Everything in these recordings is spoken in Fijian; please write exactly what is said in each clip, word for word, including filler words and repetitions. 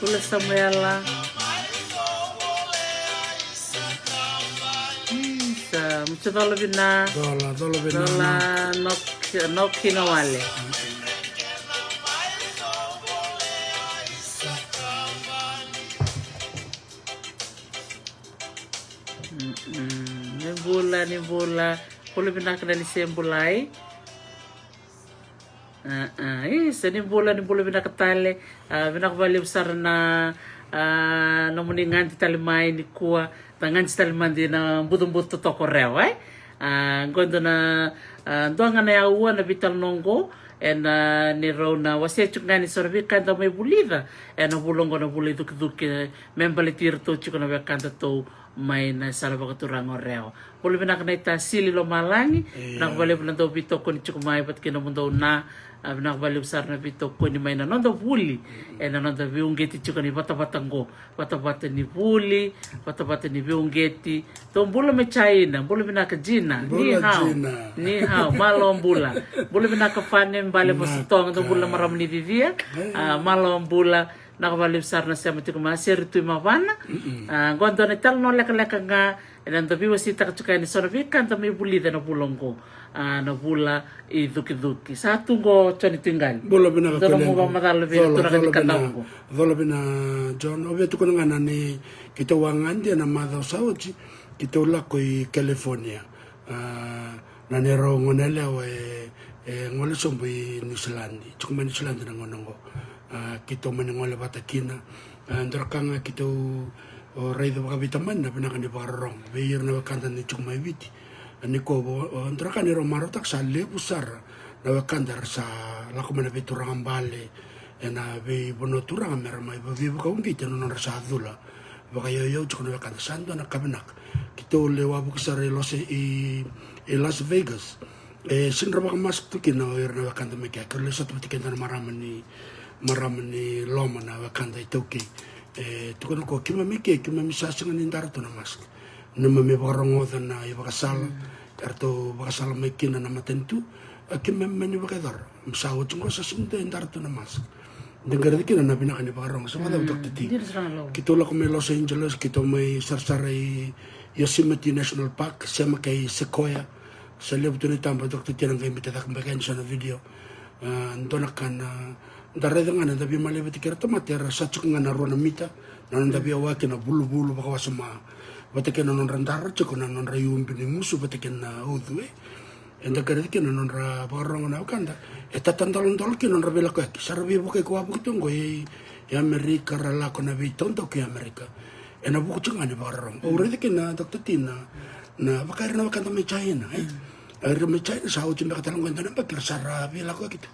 Bula Samuela. Isa, mucha cola vina. Cola, cola vina. Cola, nok, nok kina wale. Mm-mm. Ni bula, ni bula. Bula vinaka na ni se bulai. Ah, ah. Isa, ni bula, ni bula vinaka tale. Ah, vinaka vakalevu sara na, ah, nomuni gadi tale mai nikua. Da gadi tale mada ina butobuto totoka o Rewa, eh? Ah, qo dua na, ah, dua ga na aua na veitalanoa qo. Ena, ah, ni rau na wasea tiko ga ni so na veika eda mai vulica ena vula qo, na vula icukicuki, me baleti iratou tiko na wekadatou mai na sala vakaturaga o Rewa. Bula vinaka na ita Sili Lomalagi. Io. Vinaka vakalevu na dau veitokoni tiko mai vata kei nomudou na, ah, vinaka vakalevu sara na veitokoni mai na noda vuli. Mm-mm. Ena noda veiuqeti tiko ni vatavata qo. Vatavata ni vuli, vatavata ni veiuqeti. Dou bula mai China, bula vinaka Jina. Bula ni hao. Jina. Ni hao, malo bula. Bula vinaka Fane, bale. Na Vositoga, dou bula ka. Marama ni Cicia. Io. Ah, malo bula. Vinaka vakalevu sara na sema tiko mai, Seri Tui Mavana. A, qo dua na italanoa lekaleka ga ena noda veiwaseitaka tiko yani eso na veika da mai vulica ena vula oqo. A, na vula i cukicuki. Sa tu qo Joni Tuiqali. Bula vinaka. Dua na Koilequ. Nomu vakamacala vei na turaga ni Kadavu qo. Cola vina John, au via tukuna ga na ni keitou a gade ena macawa sa oti, keitou lako i California. A, na neirau gone yalewa e, e gole sobu i Niusiladi, tiko mai Niusiladi na gauna oqo. A, keitou mani gole vata kina. A, dua na ka ga keitou, o, raica vakaveitamani na vinaka ni vakarorogo vei ira na wekada ni tiko mai Viti. A, ni ko, o, dua na ka ni rau marautaka sa levu sara na wekada era sa lako mai na veituraga bale ena veivanua turaga mera mai veivakauqeti ena nodra sa cula vakayauyau tiko na wekada. Sa dua na ka vinaka. Keitou lewe vuki sara i Los, i, i Las Vegas. E sega ni ra vakamask tu kina o ira na wekada mai kea. Keirau lewe sota vata kei dua na marama ni, marama ni loma na wekada iTaukei. E tukuna o koya, keimami ke, keimami sa sega ni dara tu na mask. Neimami vakarogoca na ivakasala eratou vakasala mai kina na matanitu, a keimami mani vakayacora. Sa oti oqo sa sega ni dara tu na mask. Da qai raica kina na vinaka ni vakarogo. Sa vakacava, Doctor T? Keitou lako mai Los Angeles, keitou mai sarasara i Yosemite National Park, sema kei Sequoia. Sa levu tu na itaba, Doctor T na qai biuta cake beka yani so na video. A, dua na ka na da raica ga na da veimaliwai vata kei ira tamata era sa tiko ga na rua na mita na noda veiyawaki na vuluvulu vakawasoma vata kei na nodra dara tiko na nodra iubi ni gusu vata kei na ucu, e. Eda qai raica kina na nodra vakarorogo na wekada. E tatadolodolo kina na nodra veilakoyaki. Sa ra veivuke ko wavuki tu oqo i, i Amerika, ra lako na veitaudaku i Amerika. Ena vuku tiko ga ni vakarorogo. Au raica kina, Doctor T, na, na vaka ira na wekada mai China, e. Ira mai China sa oti beka tale oqo e dua na yabaki era sa ra veilakoyaki tu.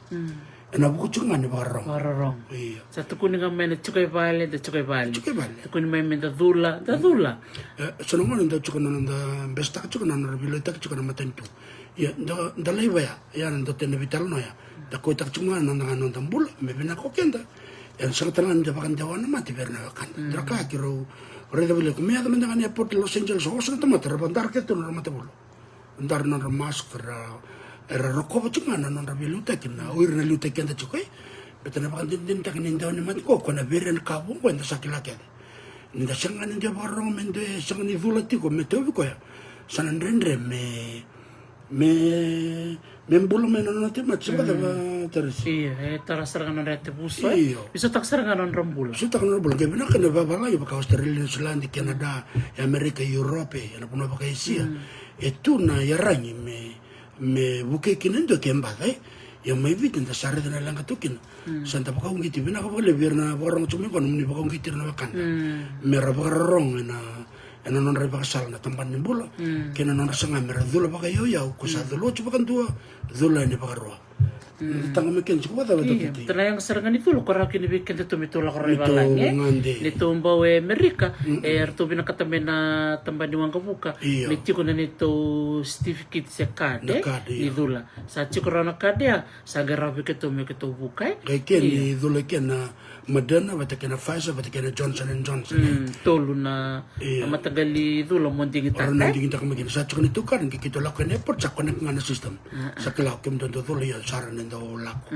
Ena vuku tiko ga ni vakarorogo. Vakarorogo. Io. Sa tukuni ga mai na tiko i vale, da tiko i vale. Tiko i vale. Tukuni mai me da cula, da cula. E, so na gauna da tiko na noda besetaka tiko na nodra veiliutaki tiko na matanitu. Ia, da, da laiva ya, ia na dua tale na veitalanoa ya. Da kauaitaka tiko ga na noda, ga noda bula me vinaka o keda. Ia na sega tale ga ni da vakadewa na mate vei ira na wekada. Dua na ka keirau raica vale, ko me yaco mada ga na airport Los Angeles, o sega tamata, ra vakadara kece tu na nodra matavulu. Dara na nodra mask, ra, era rokova tiko ga na nodra veiliutaki, na o ira na liutaki keda tiko, e. Baleta na vakadinadinataki ni dewa ni mate ko, ko na variant ka vou oqo eda sa kila kece. Ni da sega ni dua vakarorogo me dua e sega ni cula tiko me tauvi koya, sa na dredre me, me, me bula mai na nona tauvimate. Sa vakacava, Teresi? Io, e tara sara ga na nodra yatevuso, e. Io. Veisautaka sara ga na nodra bula. Veisautaka na nodra bula. Qai vinaka na vavalagi vaka Australia, New Zealand, Canada, e Amerika, Europe, ena vanua vaka Esia. E tu na iyaragi me, me vukei kina e dua ke baca, e. Ia mai Viti da sa raica na leqa tu kina. Sa da vakauqeti, vinaka vakalevu vei ira na vakarogo tiko mai qo, nomuni vakauqeti ira na wekada me ra vakarorogo ena, ena nodra ivakasala na tabana ni bula kei na nodra saga me ra cula vakayauyau, ko sa cula oti vakadua, cula yani vakarua. Na taqomaki keda tiko vakacava, Doctor T? Io, baleta na yaga sara ga ni cula ko rawa kina vei keda tu me tou lako rai valagi, e. Ni tou bau e Amerika, e, eratou vinakata mai na tabana ni waqavuka me tiko na neitou certificate se card, e, ni cula. Sa tiko rawa na card ya, sa qai rawa vei keitou me keitou vuka, e. Qai kena ni cula kei na Moderna vata kei na Pfizer vata kei na Johnson and Johnson, e. Tolu na mataqali cula mo digitaka, e. Digitaka mai kina. Sa tiko na neitou card, qai keitou lako ena airport, sa connect ga na system. Sa kila o kemudou dau cula, ia sa rawa ni dau lako.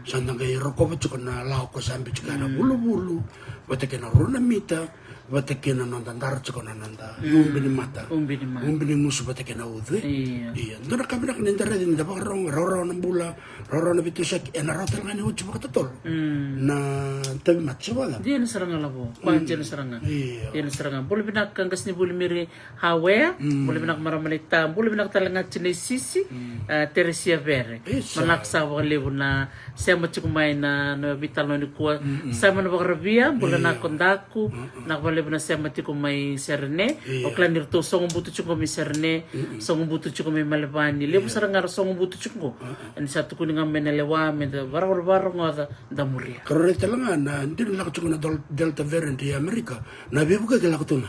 Sa da qai rokova tiko na lawa ko sa biu tiko ya na vuluvulu vata kei na rua na mita, vata kei na noda dara tiko na noda iubi ni mata, ubi ni gusu vata kei na ucu, e. Ia dua na ka vinaka ni da raica ni da vakarorogo, rawarawa na bula, rawarawa na veitosoyaki, ena rawa tale ga ni oti vakatotolo na tauvimate, se vacava? Dina sara ga, lavo. Koya dina sara ga. Dina sara ga. Bula vinaka qasenivuli Miri Hawea. Bula vinaka marama naita. Bula vinaka tale ga tinai Sisi, a, Teresia Vere. Manaka saka vakalevu na sema tiko mai na, na veitalanoa nikua. Simon Vakaravia, bula nako daku. Naka vakalevu na sema tiko mai Serene. Au kila ni ratou sogobutu tiko mai Serene, sogobutu tiko mai Malevani. Levu sara ga ra sogobutu tiko qo. Ni sa tukuni ga mai na lewa me da vakarau vakarogoca, da muria. Ka rau raica tale ga na dina lako tiko na Del-, Delta variant i Amerika, na veivuke ke lako tu ga.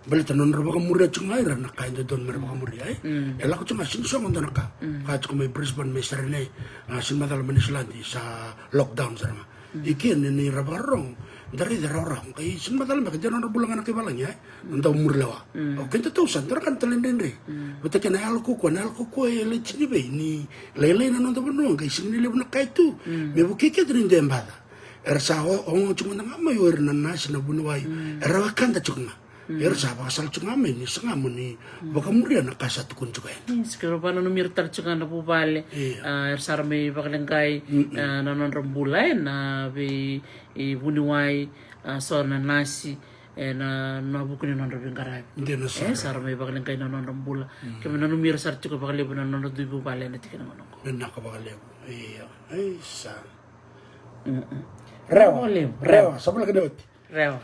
Baleta na nodra vakamuria tiko ga ira na ka e dodonu me ra vakamuria, e. E lako tiko ga, sega ni sogo dua na ka. Ka tiko mai Brisbane, mai Serene, a, sega ni macala mai Niusiladi, sa lockdown sara ga. I ke ni, ni ra vakarorogo, da raica rawarawa, qai sega ni macala beka, de nodra bula ga na kai valagi, e. Na dau muri lewa. O keda tou sa dua na ka na talaidredre. Vata kei na yalo kaukaua, na yalo kaukaua e lai tini vei ni lailai na noda vanua, qai sega ni levu na ka e tu me vukei keda ni dua e baca. Era sa oga tiko mada ga mai o ira na nasi, na vuniwai, era wekada tiko ga. Era sa vakasala tiko ga mai ni saga mo ni vakamuria na ka sa tukuni tiko yani. Yes, keirau vakananumi ira tale tiko ga na vuvale. Era sa ra mai vakaleqai na nodra bula ena vei vuniwai, so na nasi, ena vuku ni nodra veiqaravi. Dina sara. E sa ra mai vakaleqai na nodra bula. Keimami nanumi ira sara tiko vakalevu na nodra dui vuvale ena tikina gona oqo. Vinaka vakalevu. Ia, e sa. Rewa. Vakalevu. Rewa, sa voleka ni oti. Rewa.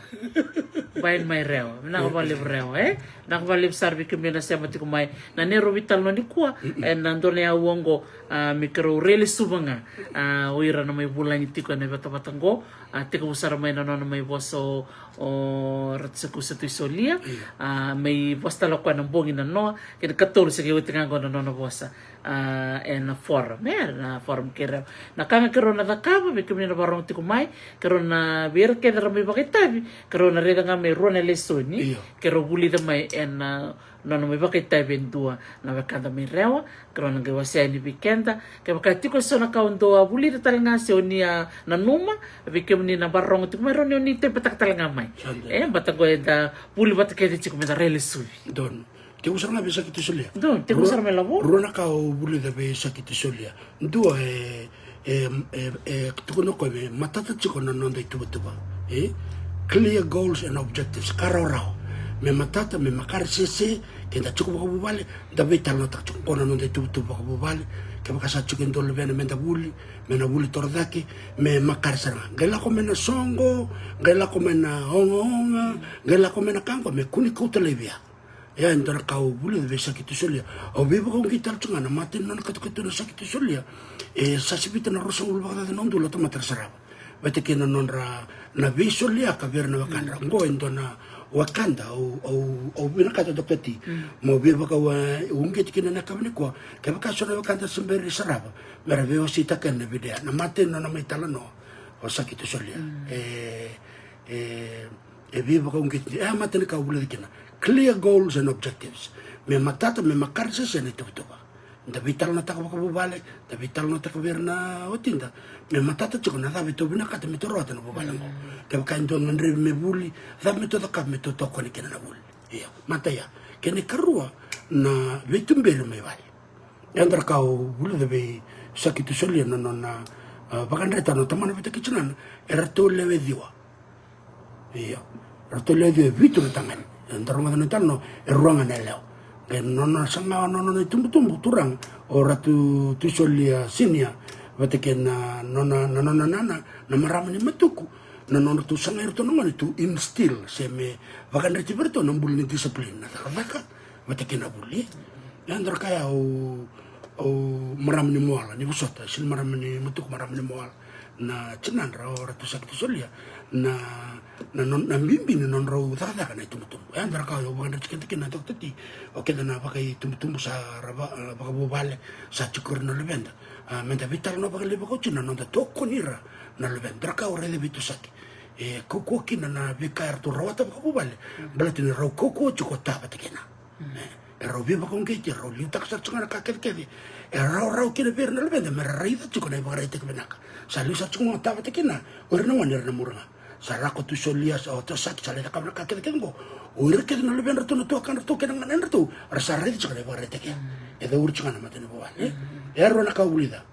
Bain mai Rewa. Vinaka vakalevu Rewa, e? Vinaka vakalevu sara vei kemuni na sema tiko mai. Na neirau veitalanoa nikua, ena dua na aua oqo, a, me keirau railesuva ga, a, o ira na mai vulagi tiko ena vatavata oqo, a, tekivu sara mai na nona mai vosa o, o Ratu Sakusa Tui Solia, a, mai vosa tale o koya na bogi na noa, kei na katolu se qai oti ga oqo na nona vosa. A, ena forum, e, na forum kei Rewa. Na ka ga keirau na cakava, vei kemuni na varogo tiko mai, keirau na, vei ira kece ra mai vakaitavi, keirau na raica ga mai rua na lesoni, keirau vulica mai ena nona mai vakaitavi e dua na wekada mai Rewa, keirau na qai wasea yani vei keda. Kevaka tiko eso na ka o dou a vulica tale ga se o ni a nanuma, vei kemuni na varogo tiko mai, rawa ni o ni taipataka tale ga mai. E, baleta oqo eda vuli vata kece tiko meda railesuvi. Donu. Tekivu sara ga vei Saki Tui Solia. Donu, tekivu sara mai Lavo. Rua na ka au vulica vei Saki Tui Solia. Dua e, e, e, e tukuna o koya me matata tiko na noda ituvatuva. E? Clear goals and objectives. Ka rawarawa. Me matata, me makare sese, keda tiko vakavuvale, da veitalanoataka tiko. Qo na noda ituvatuva vakavuvale. Kevaka sa tiko e dua luvena meda vuli, me na vuli torocake, me makare sara ga. Qai lako mai na soqo, qai lako mai na ogaoga, qai lako mai na ka qo, me kua ni kauta laivi ya. Ia, e dua na ka au vulica vei Saki Tui Solia. Au veivakauqeti tale tiko ga na mata ni nona katukatu na Saki Tui Solia. E sa sivita na ruasagavulu vakacaca na udolu na tamata era sarava. Vata kei na nodra na veisolia ka vei ira na wekadra. Qo e dua na wekada au, au, au vinakata Doctor T. Mo veivakauqeti kina na yakavi nikua. Kevaka so na wekada se bera ni sarava, mera veiwaseitaka na video. Na mata ni nona mai talanoa o Saki Tui Solia. E, e, E veivakauqeti, e a mata ni ka au vulica kina. Clear goals and objectives. Me matata, me makare sese na ituvatuva. Da veitalanoataka vakavuvale, da veitalanoataka vei ira na watida. Me matata tiko na cava e tou vinakata me tou rawata na vuvale oqo. Kevaka e dua na gadrevi me vuli, cava me tou cakava me tou tokoni kina na vuli. Ia, mata ya. Kena ikarua na veituberi mai vale. Yadra ka au vulica vei Saki Tui Solia na nona, a, vakadreta na tamana vata kei tinana, eratou lewe ciwa. Io. Eratou lewe ciwa e vitu na tagane. Eda rogoca na tale no, e rua ga na yalewa. Qai nona saga na nona itubutubu turaga o Ratu Tui Solia Senior vata kei na nona, na nona nana, na marama ni Matuku, na nodratou sagai iratou na gone to instill se me vakadreti vei iratou na bula ni discipline, na cakacaka vata kei na vuli. Yadra ka ya au, au marama ni Moala, ni vosota, sega ni marama ni Matuku, marama ni Moala. Na tinadra o Ratu Saki Tui Solia, na, na, na, na bibi ni nodrau cakacaka na itubutubu. Yadra ka au vakadreti keda kina na Doctor T, o keda na vakaitubutubu sa ra va-, vakavuvale, sa tiko ira na luveda. A, meda veitalanoa vakalevu vakauti na noda tokoni ira na luveda. Dra ka au raica vei Tui Saki. E kaukauwa kina na veika eratou rawata vakavuvale. Baleta ni rau kaukauwa tiko ta vata kina. E, erau veivakauqeti, erau liutaka sara tiko ga na ka kecekece. E rawarawa kina vei ira na luveda, mera raica tiko na ivakaraitaki vinaka. Sa liu sara tiko ga ta vata kina, o ira na gone era na muri ga. Sa lako Tui Solia, sa o Tui Saki, sa lai cakava na ka kecekece qo. O ira kece na luvedratou, na tuakadratou kei na ganedratou, ra sa raica tiko na ivakaraitaki. E cauri tiko ga na mata ni vuvale. E rua na ka au vulica.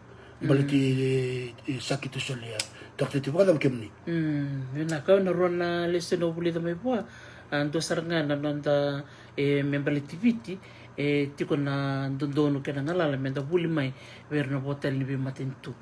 Baleti, e, Saki Tui Solia. Doctor T, vakacava kemuni? Mm, vinaka, na rua na lesoni au vulica mai vua. A, dua sara ga na noda, e, me baleti Viti, e tiko na dodonu kei na galala meda vuli mai vei ira na vo tale ni veimatanitu.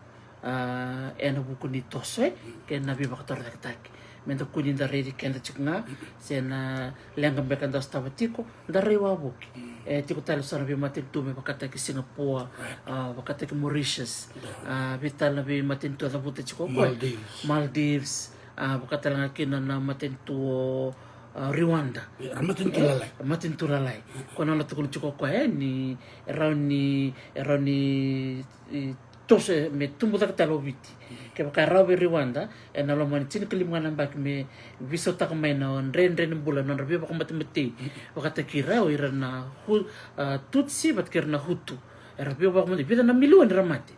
A, ena vuku ni toso, e, kei na veivakatorocaketaki. Meda kua ni da raici keda tiko ga, se na leqa beka da sotava tiko, da rai wavoki. E tiko tale so na veimatanitu me vakataki Singapore, a, vakataki Mauritius, a, vei tale na veimatanitu a cavuta tiko o koya. Maldives. Maldives, a, vaka tale ga kina na matanitu o, a, Rwanda. Ra matanitu lalai. Matanitu lalai. Ko na tukuna tiko o koya, e, ni, e rawa ni, e rawa ni, e, toso me tubu cake tale o Viti. Kevaka e rawa vei Rwanda, ena loma ni tinikalima ga na yabaki me veisautaka mai na dredre ni bula, na nodra veivakamatematei. Vakataki ira, o ira na Hu-, a, Tutsi, vata kei ira na Hutu. Era via vakamudu vica na milioni ra mate.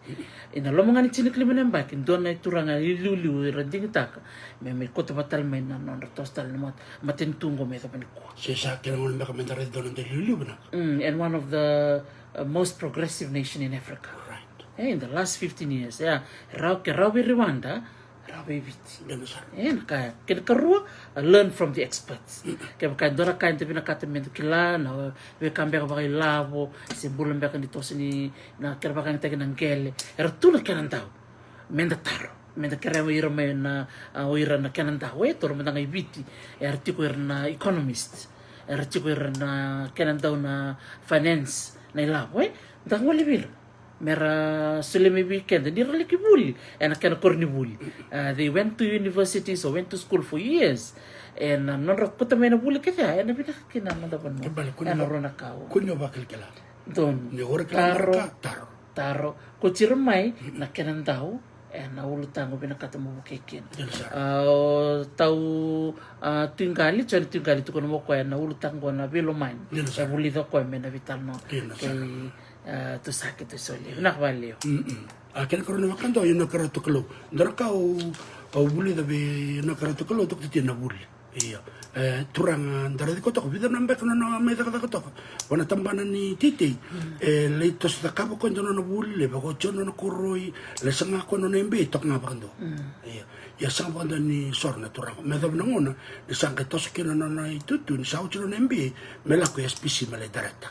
Ena loma ga ni tinikalima na yabaki, dua na ituraga iliuliu era digitaka me mai kauta vata tale mai na nodra toso tale na mat-, matanitu qo me yacova nikua. Se sa kena gauna beka me da raica dua na noda iliuliu vinaka. Mm, and one of the, uh, most progressive nation in Africa. Right. Eh, in the last fifteen years, yeah. Rawa, ke rawa vei Rwanda, rawa vei Viti. Dina sara. E, na ka ya. Kena karua, uh, learn from the experts. Kevaka e dua na ka eda vinakata me da kila, na veika beka vakailavo, se bula beka ni toso ni, na kena vakayagataki na qele. Era tu na kenadau. Me da taro. Me da kerea o ira mai na, uh, o ira na kenadau. E, toro mada ga i Viti. Era tiko ira na economist. Era tiko ira na kenadau na finance, na ilavo, e. Da gole vei ira. Mera solia mai vei keda ni ra laki vuli ena kena koronivuli. Uh, they went to universities or went to school for years. Ena nodra kauta mai na vuli kece ya, ena vinaka kina na noda vanua. Kena ibalebale, kua ni, ena va-, rua na ka. Kua ni o vakilakila. Donu. Ni o vakilakila, taro, taro. Taro. Kauti ira mai na kenadau ena ulutaga o vinakata mo vukei kina. Dina sara. Uh, o tau, uh, Tui Qali, Jone Tui Qali, tukuna mai o koya na ulutaga qo na veilomani. Dina sara. E vulica o koya me na veitalanoa. Dina sara. Kei, uh, Tusake Tuisoli. Vinaka vakalevu. Mm-mm. A, kena karua na vakadua, io na karua tu Kalou. Dua na ka au, au vulica vei na karua tu Kalou, toka tu na vuli. Io. E, turaga da raici koya toka, vica na beka nona mai cakacaka toka vua na tabana ni teitei. Mm. E lai toso cakava koya dua nona vuli, lai vakaoti nona koroi, lai saga koya nona M B A, toka ga vakadua. Mm. Io. Ia sega vakadua ni soro na turaga. Me yacova na gauna ni sa qai toso kina nona itutu, ni sa oti nona M B A, me lako i S P C me lai director.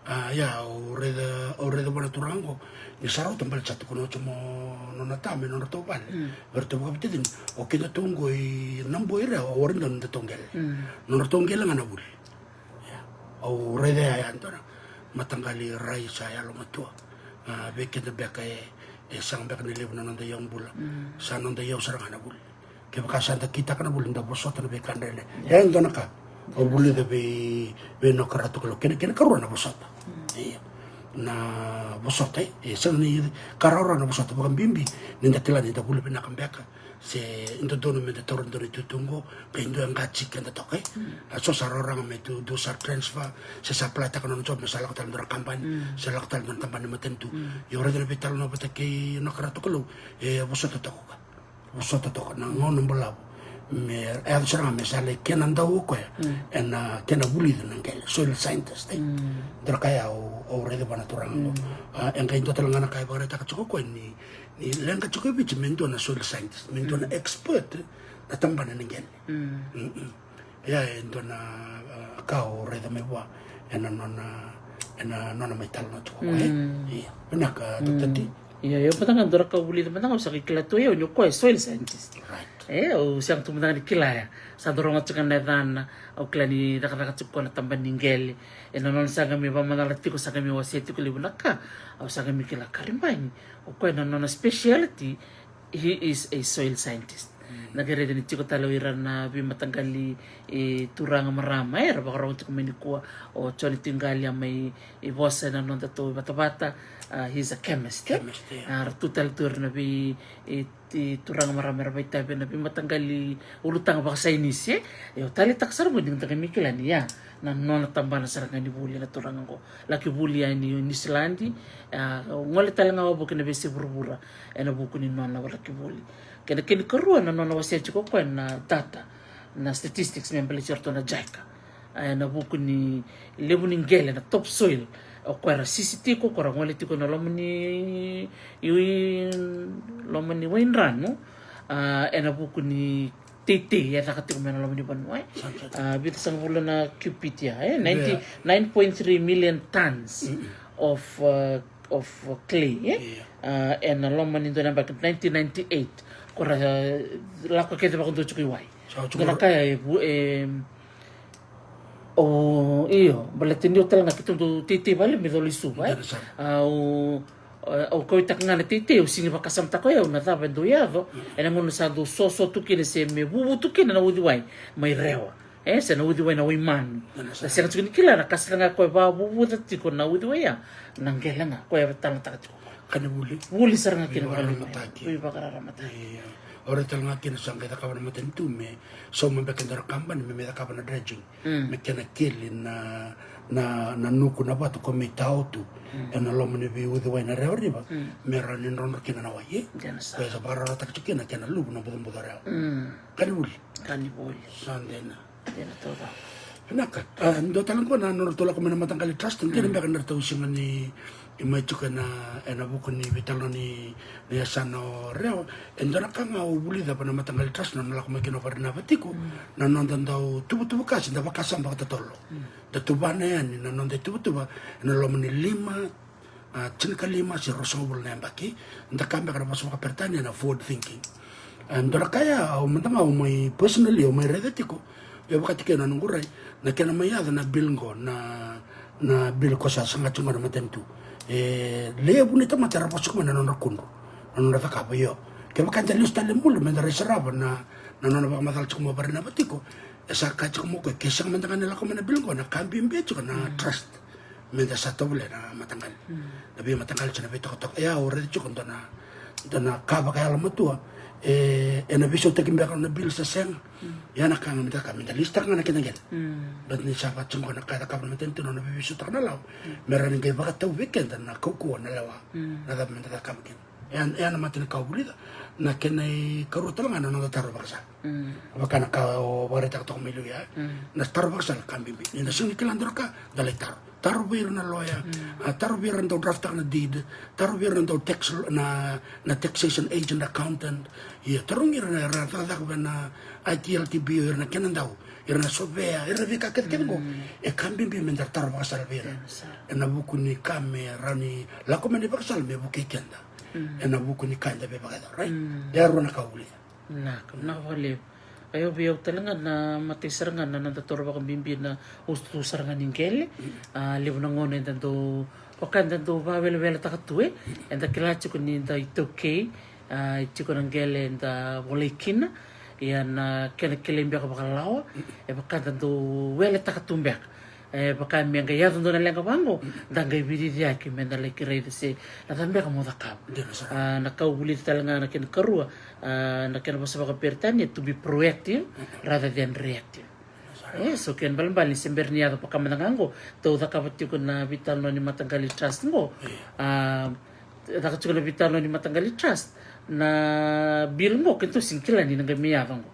A, ia, au raica, au raica vua na turaga qo, ni sa rauta baleta sa tukuna oti mo nona ta me nodratou vale. Mm. Vei ratou vakavitacini, o kedatou qo i Nabua, i Rewa, o ira dau nodatou qele. Mm. Nodratou qele ga na vuli. Ia, au raica ya, ya dua na mataqali rai sa yalomatua. A, vei keda beka e, e sega beka ni levu na noda iyau bula. Mm. Sa noda iyau sara ga na vuli. Kevaka sa da kitaka na vuli, da vosota na veika dredre. E dua na ka au vulica vei, vei Noka Ratu Kalou. Kena, kena karua na vosota. Mm. Io. Na vosota, e, e sega ni ka rawarawa na vosota, vakabibi ni da kila ni da vuli vinaka beka, se dodonu me da taura dua na itutu qo, qai dua e qaci keda toka, e. Mm. A, so sa rawarawa ga me tu, dua sa transfer, se sa apply-taka nona job, me sa lako tale dua na kabani, mm, se lako tale dua na tabana ni matanitu. Mm. Io, raica na veitalanoa vata kei Noka Ratu Kalou, e vosota toka. Vosota toka na gauna balavu. Me, e yaco sara ga me sa lai kenadau o koya. Mm. Ena kena vulica na qele, soil scientist, e. Mm. Dua na ka ya au, au raica vua na turaga qo. Mm. A, e qai dua tale ga na ka e vakaraitaka tiko o koya ni, ni leqa tiko e Viti me dua na soil scientist, me dua na, mm, expert na tabana ni qele. Mm. Mm-mm. Ia, e dua na, a, ka au raica mai vua ena nona, ena nona mai talanoa tiko o koya, e? Mm. Ia, vinaka, mm, Doctor T. Ia, io, mada ga dua na ka au vulica mada ga, au sa qai kila tu o yau ni o koya e soil scientist. Right. E, au sega tu mada ga ni kila ya. Sa dau rogo tiko na yacana, au kila ni cakacaka tiko na tabana ni qele. Ena nona sa qai mai vakamacala tiko, sa qai mai wasea tiko levu na ka, au sa qai mai kila, karibani, o koya na nona speciality, he is a soil scientist. Mm. Na qai raica ni tiko tale o ira na veimataqali, e, turaga marama, e, era vakarogo tiko mai nikua, o Jone Tui Qali a mai, e, vosa ena nodatou vatavata, a, he's a chemist, e? Chemist, yeah. A, ra tu tale tu ira na vei, e, ti-, turaga marama era vakaitavi ena veimataqali ulutaga vakasainisi, e? E, au taleitaka sara qo ni da qai mai kila ni ya na nona tabana sara ga ni vuli na turaga qo. Laki vuli yani Niusiladi, a, gole tale ga wavoki ena veiyasai vuravura ena vuku ni nona laki vuli. Kena, kena ikarua na nona wasea tiko o koya na data, na statistics me baleti iratou na JICA. A, ena vuku ni levu ni qele, na top soil. O koya era sisi tiko, o koya era gole tiko ena loma ni, i, loma ni waidranu. A, ena vuku ni teitei e caka tiko mai na loma ni vanua, e. Sa, sa, sa. A, vitusagavulu na cubic ya, e. Ninety, yeah, nine point three million tons, mm-mm, of, uh, of clay, e. Yeah. A, ena loma ni dua na yabaki, nineteen ninety-eight. Ko ra, uh, lako kece vakadua tiko i wai. Sa, dua na ka ya e vu-, e, o, io, baleta ni o tale ga keitou dau teitei vale me cola i Suva, e. Dina sara. A, o, e, au kauaitaka ga na teitei, au sega ni vakasamataka o yau na cava e dau yaco, mm, ena gauna sa dau soso tu kina se me vuvu tu kina na uciwai mai Rewa. E, se na uciwai na Waimanu. Dina sara. Na sega tiko ni kila na ka sara ga koya e vakavuvuca tiko na uciwai ya, na qele ga koya e talanoataka tiko. Ka ni vuli. Vuli sara ga kina. Veivakararamataki. Veivakararamataki. Io. Au raica tale ga kina sa qai cakava na matanitu me sauma beka e dua na kabani me mai cakava na dredging, me kena keli na, na, na nuku na vatu ko me tau tu ena loma ni veiuciwai na Rewa River, me rawa ni drodro kina na wai, e? Dina sara. Ko e sa vakararawataka tiko kina kena luvu na bucabuca Rewa. Ka ni vuli. Ka ni vuli. Sa dina. Dina taucoko. Vinaka. A, dua tale qo na nodratou lako mai na mataqali trust, dina beka na ratou sega ni mai tiko ena, ena vuku ni veitalanoa ni, ni yasana o Rewa. E dua na ka ga au vulica va na mataqali trust na nona lako mai kina o Varinava tiko, na noda dau tuvatuva ka se da vakasama vakatotolo. Da tuvana yani na noda ituvatuva ena loma ni lima, a, tinikalima se ruasagavulu na yabaki. Da kaya beka na vosa vakaperitania na forward thinking. A, dua na ka ya au mada ga au mai personally au mai raica tiko. Au vakatikina na noqu rai na kena mai yaco na bill qo, na, na bill ko sa saga tiko qo na matanitu. E levu ni tamata era vosa tiko mai na nodra kudru, na nodra cakava, io. Kevaka eda lesu tale bula meda rai sarava na, na nona vakamacala tiko mai o Varinava tiko, e sa kaya tiko mai o koya ke sega mada ga ni lako mai na bill qo, na ka bibi tiko na trust. Meda sa tovolea na mataqali. Na veimataqali se na veitokatoka. Ia au raica tiko dua na, dua na ka vakayalomatua. E, ena veisautaki beka na bill se sega. Ia na ka ga meda ka, meda lisitaka ga na kena qele. Baleta ni sa vaka tiko na ka e cakava na matanitu na nona veisautaka na lawa. Me rawa ni qai vakatau vei keda na kaukauwa, na lewa. Na cava meda cakava kina. E, e na mata ni ka au vulica. Na kena ikarua tale ga na noda taro vakasala. Vaka na ka o vakaraitaka toka mai liu ya. Na taro vakasala ka bibi. Ni da sega ni kila dua na ka, da lai taro. Taro vei ira na loya, a, taro vei ira na dau draftaka na deed, taro vei ira na dau tax, na, na taxation agent, accountant. Ia, tarogi ira na, ira na cakacaka vei na I T L T B, ira na kena dau, ira na sovea, ira na veika kece kece qo. E ka bibi meda taro vakasala vei ira. Ena vuku ni ka me rawa ni lako mai na ivakasala me vukei keda. Ena vuku ni ka eda veivakayacora, right? E rua na ka au vulica. Vinaka, vinaka vakalevu. Io, vei au tale ga na matai sara ga na noda toro vakabibi na usutu sara ga ni qele. A, levu na gauna eda dau, vaka eda dau vakaweleweletaka tu, e. Eda kila tiko ni da iTaukei, a, tiko na qele eda volai kina. Ia na kena kilai beka vakalawa, e vaka da dau weletaka tu beka. E vaka me qai yaco dua na leqa vaqo, da qai veiciciyaki meda lai raica se na cava beka mo cakava. A, na ka au vulica tale ga na kena karua, a, na kena vosa vakaperitania, to be proactive rather than reactive. E, so kena balebale ni se bera ni yaco vaka mada ga qo, tou cakava tiko na veitalanoa ni mataqali trust qo. A, caka tiko na veitalanoa ni mataqali trust. Na bill qo keitou sega ni kila ni na qai mai yaco qo.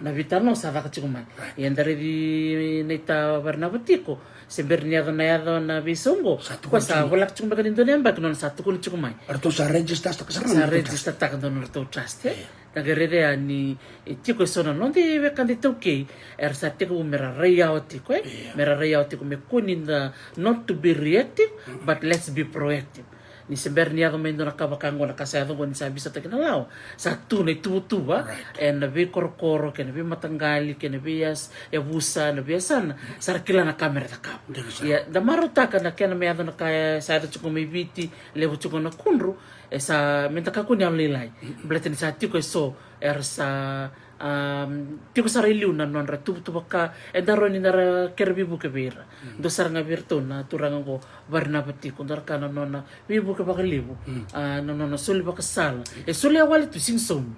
Na veitalanoa sa caka tiko mai. Ia da raici na ita Varinava tiko, se bera ni yaco na, yaco na veisau qo, ko sa volaka tiko beka ni dua na yabaki nona sa tukuni tiko mai. Ratou sa register taka sara, sa register taka dua na ratou trust, e. Da qai raica yani, e, tiko e so na noda iwekada iTaukei era sa tekivu mera rai yawa tiko, e. Mera rai yawa tiko me kua ni da not to be reactive, but let's be proactive. Ni se bera ni yaco mai dua na ka vaka qo, na ka sa yaco qo ni sa veisautaki na lawa, sa tu na ituvatuva ena veikorokoro kei na veimataqali kei na veiyas, yavusa, na veiyasana, sa ra kila na ka mera cakava. Ia da marautaka na kena me yaco na ka sa yaco tiko mai Viti, levu tiko na kudru, e sa meda kakua ni yalolailai. Baleta ni sa tiko e so era sa, a, tiko sara i liu na nodra tuvatuva ka eda rawa ni da kere veivuke vei ira. Dua sara ga vei iratou na turaga qo Varinava tiko, dua na ka na nona veivuke vakalevu. A, na nona soli vakasala. E solia wale tu, sega ni saumi.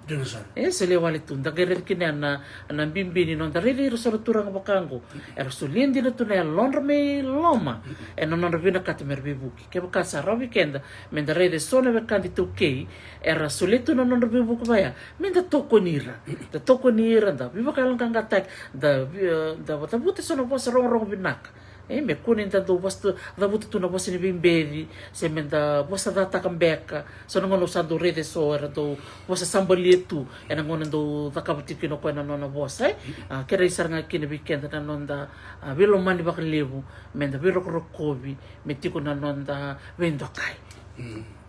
E solia wale tu. Da qai raica kina na, na bibi ni noda raici ira so na turaga vaka qo. Era solia dina tu na yalodra mai loma ena nodra vinakata mera veivuke. Kevaka sa rawa vei keda meda raica e so na wekada iTaukei era solia tu na nodra veivuke vaya, meda tokoni ira. Da tokoni ira, da veivakayaloqaqataki, da vei, da cavuta e so na vosa rogorogo vinaka. E, me kua ni da dau vosa, cavuta tu na vosa ni veibeci, se meda vosa cataka beka. So na gauna au sa dau raica e so era dau vosa sabalia tu ena gauna dau cakava tiko kina o koya na nona vosa, e. A, kerei sara ga kina vei keda na noda, a, veilomani vakalevu, meda veirokorokovi, me tiko na noda veidokai.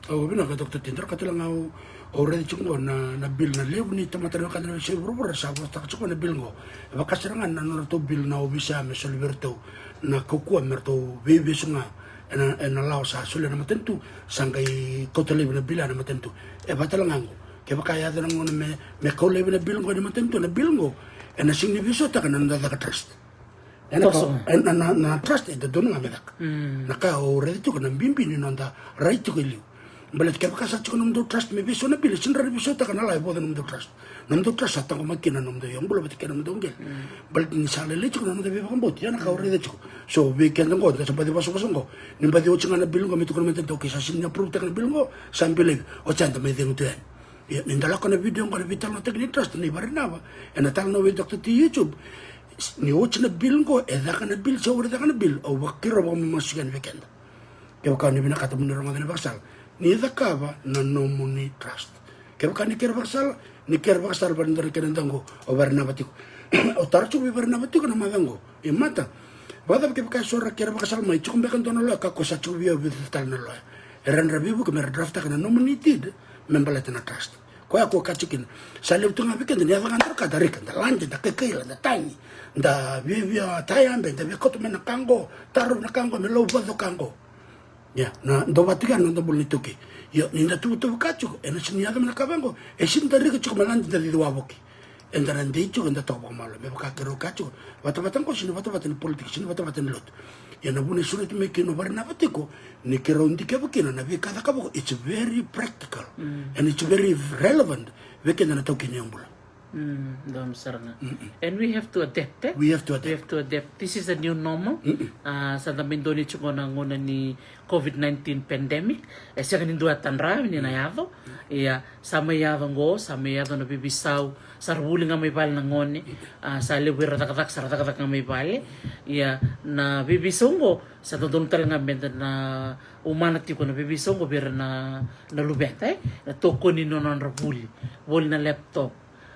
Au vinaka, Doctor Tedra, ka tale ga au, au raica tiko qo na, na bill, na levu ni tamata na wekada na veiyasai vuravura sa vosataka tiko na bill qo. E vaka sara ga na nodratou bill na ovisa me soli vei iratou na kaukauwa me ratou veivesu ga ena, ena lawa sa solia na matanitu, sa qai kauta laivi na bill ena matanitu. E vaka tale ga qo, kevaka yaco na gauna me, me kau laivi na bill qo ena matanitu, na bill qo ena sega ni veisautaka na noda caka trust. Ena ka, e, na, na, na trust e dodonu ga me caka. Na ka au raica tiko na bibi ni noda rai tiko e liu. Baleta kevaka sa tiko na nomudou trust me veisau na bill, e sega ni rawa ni veisautaka na lawa e vauca na nomudou trust. Na nomudou trust sa taqomaki kina na nomudou iyaubula vata kei na nomudou qele. Baleta ni sa lailai tiko na noda veivakabauti, ya na ka au raica tiko. So vei keda qo da sa baci vosavosa qo, ni baci oti ga na bill qo me tukuna meda dau, ke sa sega ni approve-taka na bill qo, sa bill laivi. Oti ya da mai cegu tu yani. Ia ni da lako na video qo na veitalanoataki ni trust ni Varenava ena talanoa vei Doctor T YouTube. Ni oti na bill qo, e caka na bill se ori caka na bill, au vakaira vakamamasu yani vei keda. Kevaka ni vinakata mo ni rogoca na ivakasala, ni cakava na nomuni trust. Kevaka ni kere vakasala, ni kere vakasala vata na dua na kena daqo, o Varenava tiko. O tara tiko vei Varenava tiko na maca qo. E mata. Vakacava kevaka e so ra kere vakasala mai, tiko beka dua na loya, ka ko sa tiko vei au vica tale na loya. Era na veivuke me ra draft-taka na nomuni deed me baleta na trust. Koya ko ka tiko kina. Sa levu tu ga vei keda ni yaco ga dua na ka da rika, da lade, da kaikaila, da tagi, da viavia tayabe, da via kauta mai na ka qo, tarovi na ka qo me lau vaco ka qo. Ia na dau vata tiko ya na noda bula ni taukei. Io, ni da tuvatuva ka tiko, ena sega ni yaco mai na ka vaqo, e sega ni da rika tiko me lade da cici wavoki. Eda na dei tiko, eda toka vakamalua me vaka keirau kaya tiko, vatavata qo sega ni vatavata ni politiki, sega ni vatavata ni lotu. Ia na vuna e sureti mai kina o Varenava tiko, ni keirau dikeva kina na veika e cakava qo, it's very practical and it's very relevant vei keda na taukei ni iyaubula. Mm, donu sara ga. And we have to adapt, eh? We have to adapt. We have to adapt. This is a new normal. Ah, sa da mai donui tiko na gauna ni COVID nineteen pandemic. E sega ni dua e tadra ni na yaco. Ia, sa mai yaco qo, sa mai yaco na veiveisau, sa ra vuli ga mai vale na gone. Ah, sa levu era cakacaka, sa ra cakacaka ga mai vale. Ia, na veiveisau qo sa dodonu tale ga meda na umana tiko na veiveisau qo vei ira na, na luveda, eh? Na tokoni na nodra vuli, voli na laptop,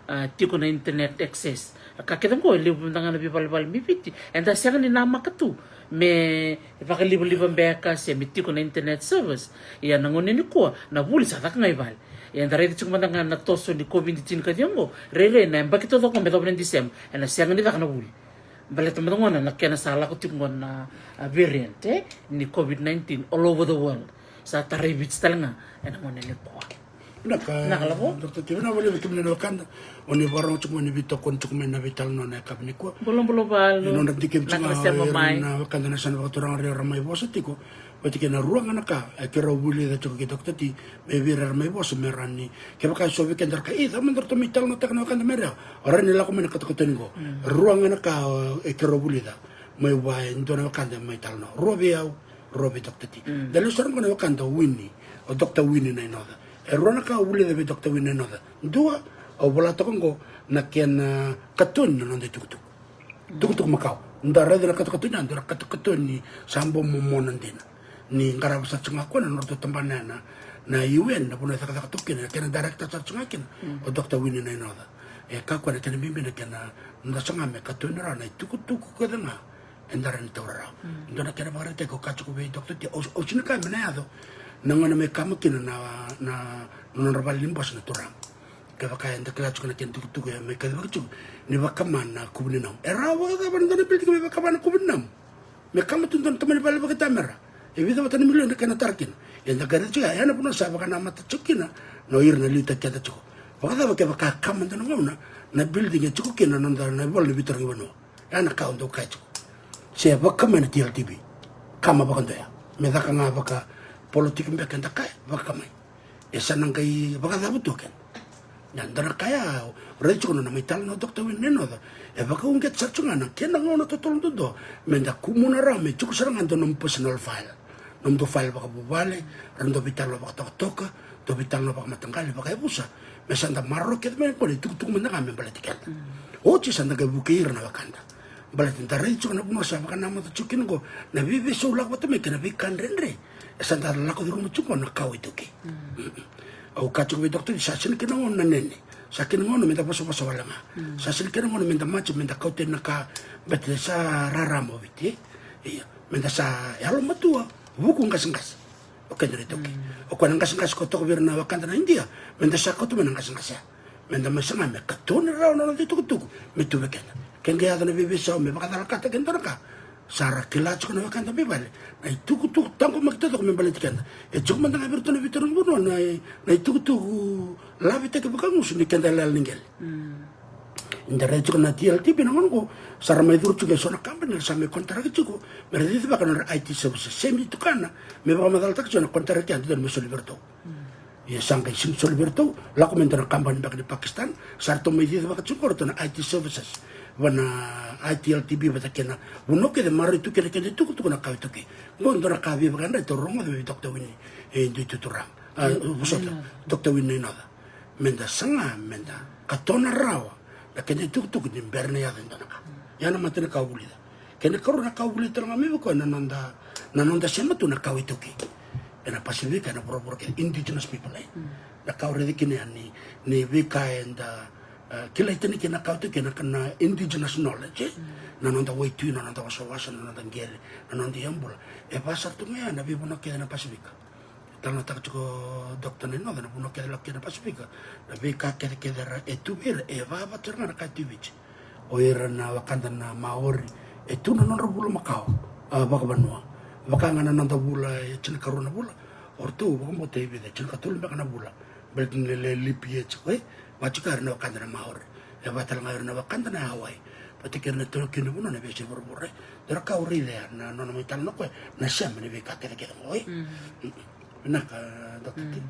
ah, tiko na internet access. Na ka kece qo e levu mada ga na veivalevale mai Viti eda sega ni namaka tu me vakalivaliva beka se me tiko na internet service. Ia na gauna nikua na vuli sa caka ga i vale. Ia eda raica tiko mada ga na toso ni COVID tinikaciwa qo, rairai na yabaki taucoko me yacova na December ena sega ni caka na vuli. Baleta mada gona na kena sa lako tiko gona na, ah, variant, eh, ni COVID nineteen all over the world. Sa tarai Viti tale ga ena gauna nikua. Vinaka, vinaka lavo. Doctor T, vinaka vakalevu vei kemuni na wekada. O ni vakarorogo tiko mai, ni veitokoni tiko mai na veitalanoa na yakavi nikua. Bulabula valu. Ni nodra dikevi tiko ga o ira na wekada na yasana vakaturaga era mai vosa tiko. Vata kei na rua ga na ka e keirau vulica tiko kei Doctor T, me vei ira era mai vosa me rawa ni, kevaka e so vei keda ra kaya, "Ei, cava mada ratou mai talanoataka na wekada mai Rewa?" O rawa ni lako mai na katokatoni qo. Rua ga na ka e keirau vulica mai vua e dua na wekada mai talanoa. Rua vei au, rua vei Doctor T. Da lesu sara qo na wekada o Wini, o Doctor Wini Nainoca. E rua na ka au vulica vei Doctor Wini Nainoca. Dua, au vola toka qo na kena katoni na noda itukutuku. Tukutuku makawa. Da raica na katokatoni ya, dua na katokatoni sa bau momona dina. Ni qarava sara tiko ga o koya na nodratou tabana ya na, na U N, na vanua e cakacaka toka kina, na kena director sara tiko ga kina o Doctor Wini Nainoca. E kaya o koya na kena bibi na kena noda saga me katoni rawa na itukutuku kece ga eda rawa ni taura rawa. Dua na kena ivakaraitaki au kaya tiko vei Doctor T, au, au sega ni kaya me na yaco na gauna me kama kina na, na, na nodra vale ni bose na turaga. Kevaka eda kila tiko na kena tukutuku e mai kacivaki tiko ni vakama na kuvu ni namu. E rawa vakacava na dua na building me vakama na kuvu ni namu? Me kama tu dua na tamani vale vakaitamera e vica vata na milioni na kena tara kina. Eda qai raica tiko ya, ya na vanua sa vakanamata tiko kina na o ira na liutaki keda tiko. Vakacava kevaka kama dua na gauna na building e tiko kina na noda na ivola ni veitaravi vanua? Ya na ka au dau kaya tiko. Se vakama na T L T V. Kama vakadua ya. Me caka ga vakapolitiki beka eda kaya, vakama. E sa na qai vakacava tu o keda? Na dua na ka ya, au raica tiko na nona mai talanoa o Doctor Wini Nainoca. E vakauqeta sara tiko ga na kena gauna totolo duadua me da kumuna rawa me tiko sara ga dua nomu personal file. Nomudou file vakavuvale, ra dau veitalanoa vakatokatoka, dau veitalanoa vakamataqali, vakayavusa. Me sa da maroroya kece mai qo na itukutuku mada ga me baleti keda. Oti sa da qai vukei ira na wekada. Baleta da raica tiko na vanua sa vakanamata tiko kina qo na veiveisau lako vata mai kei na veika dredre. E sa da lako curuma tiko na kawa iTaukei. Au kaya tiko vei Doctor T, sa sega ni kena gauna na nene. Sa kena gauna me da vosavosa wale ga. Sa sega ni kena gauna me da maji, me da kauta na ka, baleta sa rarama o Viti. Ia, me da sa yalomatua, vuku qaseqase. O keda na iTaukei. O koya na qaseqase ko toka vei ira na wekada na Idia, me da sa kauta mai na qaseqase ya. Me da mai saga me katoni rawa na noda itukutuku me tu vei keda. Ke qai yaco na veiveisau me vakacalakataki e dua na ka, sa ra kila tiko na wekada mai vale na itukutuku taqomaki taucoko me baleti keda. E tiko mada ga vei iratou na veitaravi vanua na, na itukutuku lavitaki vakagusu ni keda yalayala ni qele. Eda raica tiko na T L T B na gauna qo, sa ra mai curu tiko e so na kabani era sa mai contract tiko me ra cicivaka na nodra I T services. Same i tukana me vakamacalataka tiko na contract ya, dodonu me soli vei ratou. Ia sa qai sega ni soli vei ratou, lako mai e dua na kabani beka ni Pakistan, sa ratou mai cicivaka tiko o ratou na I T services vei na I T L T B vata kei na vanua kece maroroi tu kina keda itukutuku na kawa iTaukei. Qo e dua na ka vei vakayadrati au rogoca vei Doctor Winnie, e dua tu turaga. A, vosota, Doctor Winnie Nainoca. Meda saga, meda katona rawa na keda itukutuku ni bera na yaco e dua na ka. Ya na matai na ka au vulica. Kei na karua na ka au vulica tale ga mai vei koya na noda, na noda sema tu na kawa iTaukei ena Pasifika, ena vuravura kece, indigenous people, e. Na ka au raica kina ya ni, ni veika eda, e, kilai tani kina na kawa iTaukei na, na indigenous knowledge, e. Na noda waitui, na noda wasawasa, na noda qele, na noda iyabula. E va sara tu ga ya na veivanua kece na Pasifika. Talanoataka tiko o Doctor Nainoca na vanua kece lako kina na Pasifika, na veika kecekece era, e tu vei ira, e vava tu ira ga na ka e tu i Viti. O ira na wekada na Maori, e tu na nodra vula makawa, a, vakavanua. Vaka ga na noda vula e tinikarua na vula, o ratou vakabauta e vica, e tinikatolu beka na vula. Baleta ni lewe levu e tiko, e, vaka tiko ira na wekada na Maori. E vaka tale ga ira na wekada na Hawaii. Vata kei ira na tolo kina vanua na veiyasai vuravura, e. Dua na ka au raica ya na nona mai talanoa o koya na sema ni veika kecekece qo, e. Vinaka, Doctor T.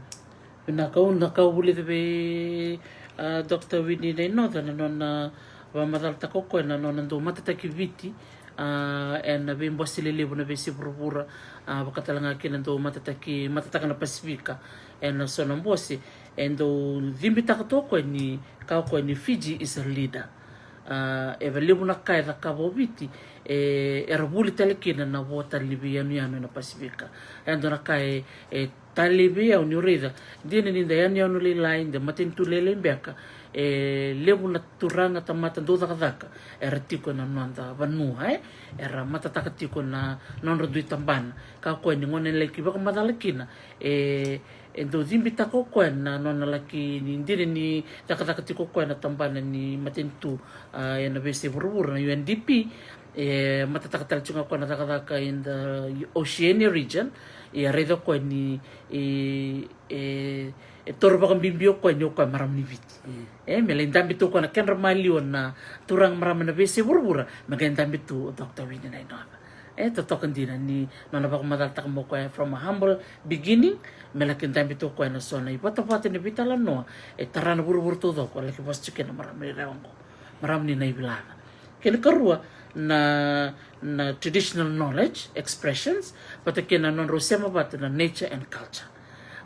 Vinaka, au na ka au vulica vei, a, Doctor Winnie Nainoca na nona vakamacalataka o koya na nona dau matataki Viti, a, ena veibose lelevu na veiyasai vuravura, a, vaka tale ga kina dau matataki, matataka na Pasifika ena so na bose. E dau cibitaka tu o koya ni kaya o koya ni Fiji is a leader. A, e vakalevu na ka e cakava o Viti, e, era vuli tale kina na vo tale ni veiyanuyanu ena Pasifika. E dua na ka e, e talei vei au niu raica, dina ni da yanuyanu lailai, da matanitu lailai beka, e levu na turaga, tamata dau cakacaka era tiko ena noda vanua, e, era matataka tiko na nodra dui tabana. Kaya o koya ni gauna e laki vakamacala kina, e, e dau cibitaka o koya na nona laki, ni dina ni cakacaka tiko o koya na tabana ni matanitu, a, ena veiyasai vuravura na U N D P. E matataka tale tiko ga o koya na cakacaka in the Oceania region. Ia raica o koya ni, e, e, e toro vakabibi o koya ni o koya marama ni Viti. E, me lai dabe tu o koya na kedra maliwa na turaga marama na veiyasai vuravura, me qai dabe tu o Doctor Winnie Nainoca. E totoka dina ni nona vakamacalataka mai o koya from a humble beginning, me laki dabe tu o koya ena so na ivotavota ni veitalanoa e tara na vuravura taucoko, laki vosa tiko kina na marama ni Rewa qo, marama ni Naivilaca. Kei na karua na, na traditional knowledge expressions, vata kei na nodrau sema vata na nature and culture.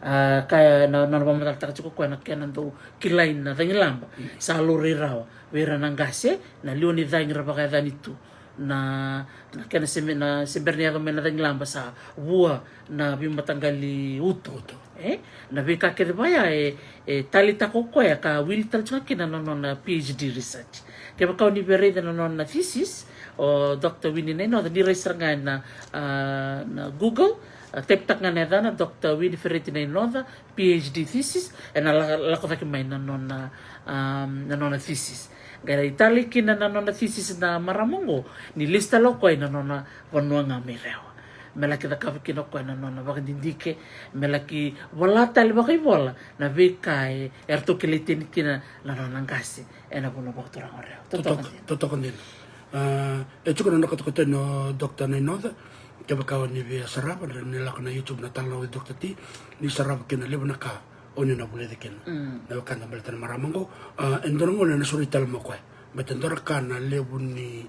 A, kaya na, na nona vakamacalataka tiko o koya na kena dau kilai na cagilaba sa laurai rawa vei ira na qase, na liwa ni cagi ra vakayacani tu. Na, na kena se, na se bera ni yaco mai na cagilaba sa vua na veimataqali uto. Uto. E, na veika kece vaya e, e taleitaka o koya ka wili tale tiko ga kina na nona PhD research. Kevaka o ni via raica na nona thesis, o Doctor Winnie Nainoca, ni rai sara ga ena, a, na Google, a, type-taka ga na yacana, Doctor Winifred Nainoca, PhD thesis, ena la, lako cake mai na nona, a, na nona thesis. Qai rai tale kina na nona thesis na marama qo, ni lesu tale o koya ina nona vanua ga mai Rewa. Me laki cakava kina o koya na nona vakadidike, me laki vola tale vakaivola na veika e, eratou kilai tani kina na nona qase ena vanua vakaturaga o Rewa. Totoka dina. Totoka dina. A, e tiko na nona katokatoni o Doctor Nainoca, kevaka o ni via sarava, ni lako na YouTube na Talanoa with Doctor T, ni sarava kina, levu na ka o ni na vulica kina. Mm. Na wekada baleta na marama qo, a, e dua na gauna ena sureti tale mai o koya. Baleta e dua na ka na levu ni,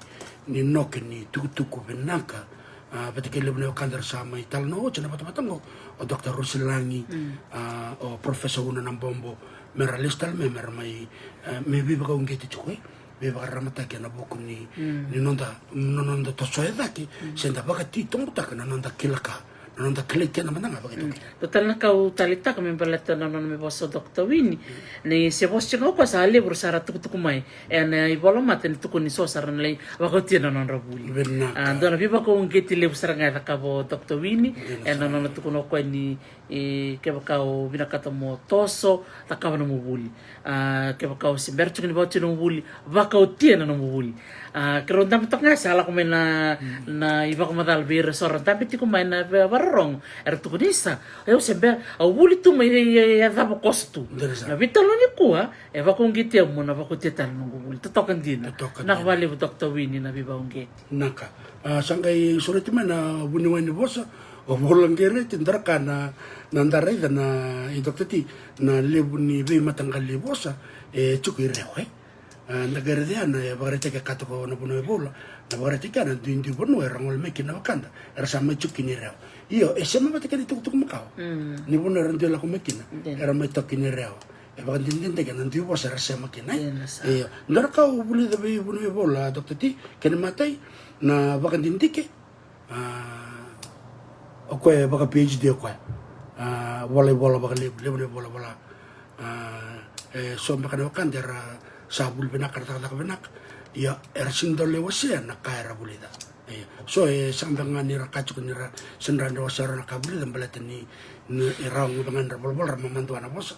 ni noke ni tukutuku vinaka, a, vata kei levu na wekada era sa mai talanoa oti ena vatavata qo, o Doctor Rosilagi, mm, a, o Professor Una Nabobo, mera lesu tale mai, mera mai, e, me veivakauqeti tiko, e, veivakararamataki ena vuku ni, mm, ni noda, no, noda tosoya cake, mm, se da vakatitobutaka na noda kila ka, na noda kilai keda mada ga vakaitaukei. Mm. Dua tale na ka au taleitaka me baleta na nona mai vosa o Doctor Winnie, mm, ni se vosa tiko ga o koya sa levu era sa ra tukutuku mai ena ivolamata ni tukuni so sa ra na lai vakaotia na nodra vuli. Vinaka. A, dua na veivakauqeti levu sara ga e cakava o Doctor Winnie, vinaka, ena sara, nona tukuna o koya ni, e, kevaka o vinakata mo toso, cakava nomu vuli. A, kevaka o se bera tiko ni vakaotia nomu vuli, vakaotia na nomu vuli. A, keirau dabe toka ga sa lako mai na, mm, na ivakamacala vei ira so ra dabe tiko mai na va, vara, rogo, era tukuni sa, au se bera, au vuli tu mai e, e, e cava koso tu. Dina sa. Na veitalanoa nikua e vakauqeti au mo na vakautia tale na noqu vuli. Totoka dina. Totoka dina. Vinaka vakalevu Doctor Winnie na veivakauqeti. Naka. A, sa qai sureti mai na vuniwai ni vosa o Vola Qereti, dua na ka na, na da raica na i Doctor T, na levu ni veimataqali vosa e tiko i Rewa, e. A, da qai raica na, e vakaraitaki e ka tiko na vanua e Vola, na vakaraitaki na duidui vanua era gole mai kina na wekada, era sa mai tiko kina i Rewa. Io, e sema vata kei na itukutuku makawa. Mm. Ni vanua era dui lako mai kina, dina, era mai toka kina i Rewa. E vakadinadinataki na dui vosa era sema kina, e? Dina sa. Io. Dua na ka au vulica vei vanua e Vola, Doctor T, kena imatai, na vakadidike, a, o koya e vaka PhD o koya. A, vola ivola vakalevu, levu na ivola vola. A, e so beka na wekada era sa vuli vinaka, era cakacaka vinaka. Ia, era sega ni dau lai wasea na ka era vulica. Io. So e sega beka ga ni ra kaya tiko ni ra sega ni rawa ni wasea rawa na ka vulica baleta ni, ni e rawa ga beka ga ni ra volavola, ra mamadua na vosa.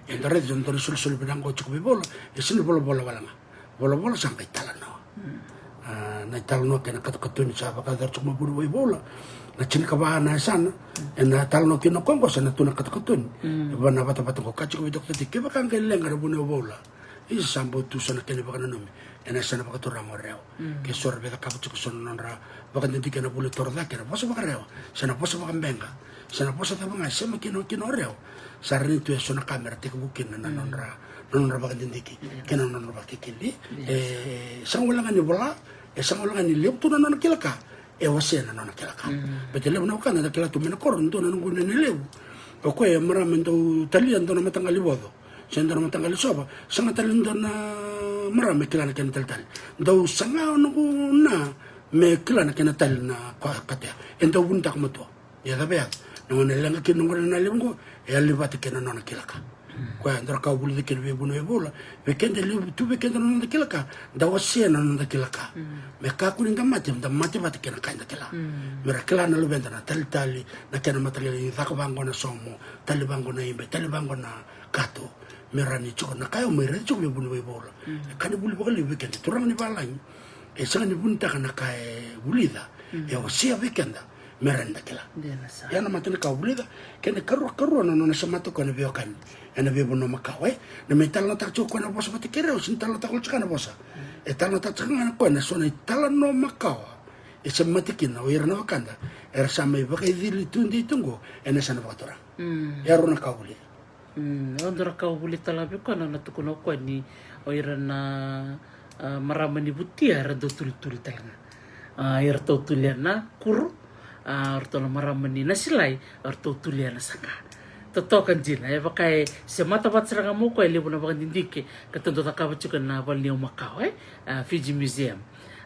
Eda raica e dua na isolisoli vinaka qo tiko vei Vola, e sega ni volavola wale ga. Volavola sa qai talanoa. Mm. A, na italanoa kei na katokatoni sa vakayacora tiko mai vuniwai Vola. Na tinikava na yasana, mm, ena talanoa kina o koya qo sa na tu na katokatoni. Mm. Va na vatavata qo ka tiko vei Doctor T, kevaka qai leqa na vuniwai Vola, isa sa bau tu so na kena ivakananumi ena yasana vakaturaga o Rewa. Mm. Ke so ra via cakava tiko so na nodra vakadidike ena vuli torocake, ena vosa vakarewa se na vosa vakabeqa, se na vosa cava ga e sema kina, kina o Rewa, sa rawa ni tu e so na ka me ra tekivu kina na, mm, nodra, na nodra vakadidike, yes, kei na nodra vakekeli. Yes. E sega wale ga ni vola, e sega wale ga ni levu tu na nona kila ka, e wasea na nona kila ka. Mm. Baleta levu na wekada da kila tu mai na koro, dua na noqu iyaya levu, o koya e marama e dau talia dua na mataqali voco se dua na mataqali sova, sega tale ni dua na marama e kila na kena talitali. Dau saga o noqu na me kila na kena tali na ka, katea. E dau vunitaka matua. Ia cava yaco? Na gauna e leqa kina na gone na levu qo, e yali vata kei na nona kila ka. Mm. Koya e dua na ka au vulica kina vei vanua e Vola, vei keda e levu tu vei keda na noda kila ka, da wasea na noda kila ka. Mm. Me kakua ni da mate, da mate vata kei na ka eda kila. Mm. Me ra kila na luveda na talitali, na kena mataqali caka vaqo na somo, tali vaqo na ibe, tali vaqo na kato, me rawa ni tiko na ka e au mai raica tiko vei vuniwai Vola. Mm. E ka ni vuli vakalevu vei keda turaga ni valagi. E sega ni vunitaka na ka e vulica, mm, e wasea vei keda me rawa ni da kila. Dina sa. Ia na mata ni ka au vulica, kena ikarua, karua na nona semata o koya na veiwekani ena veivanua makawa, e. Na me talanoataka tiko o koya na vosa vata kei Rewa, sega ni talanoataka tiko na vosa. Mm. E talanoataka tiko ga o koya na so na italanoa makawa e semati kina o ira na wekada era sa mai vakaicili tudei tu qo ena yasana vakaturaga. Mm. E rua na ka au vulica. Mm, e dua na ka au vuli tale ga vei koya na, na tukuna o koya ni o ira na, a, marama ni Vutia era dau tulituli tale ga. A, eratou tulia na kuro, a, o ratou na marama ni Nasilai, o ratou tulia na saqa. Totoka dina, e vaka e semata vata sara ga mai o koya e levu na vakadidike ka tou dau cakava tiko ena vale ni au makawa, e, a, Fiji Museum.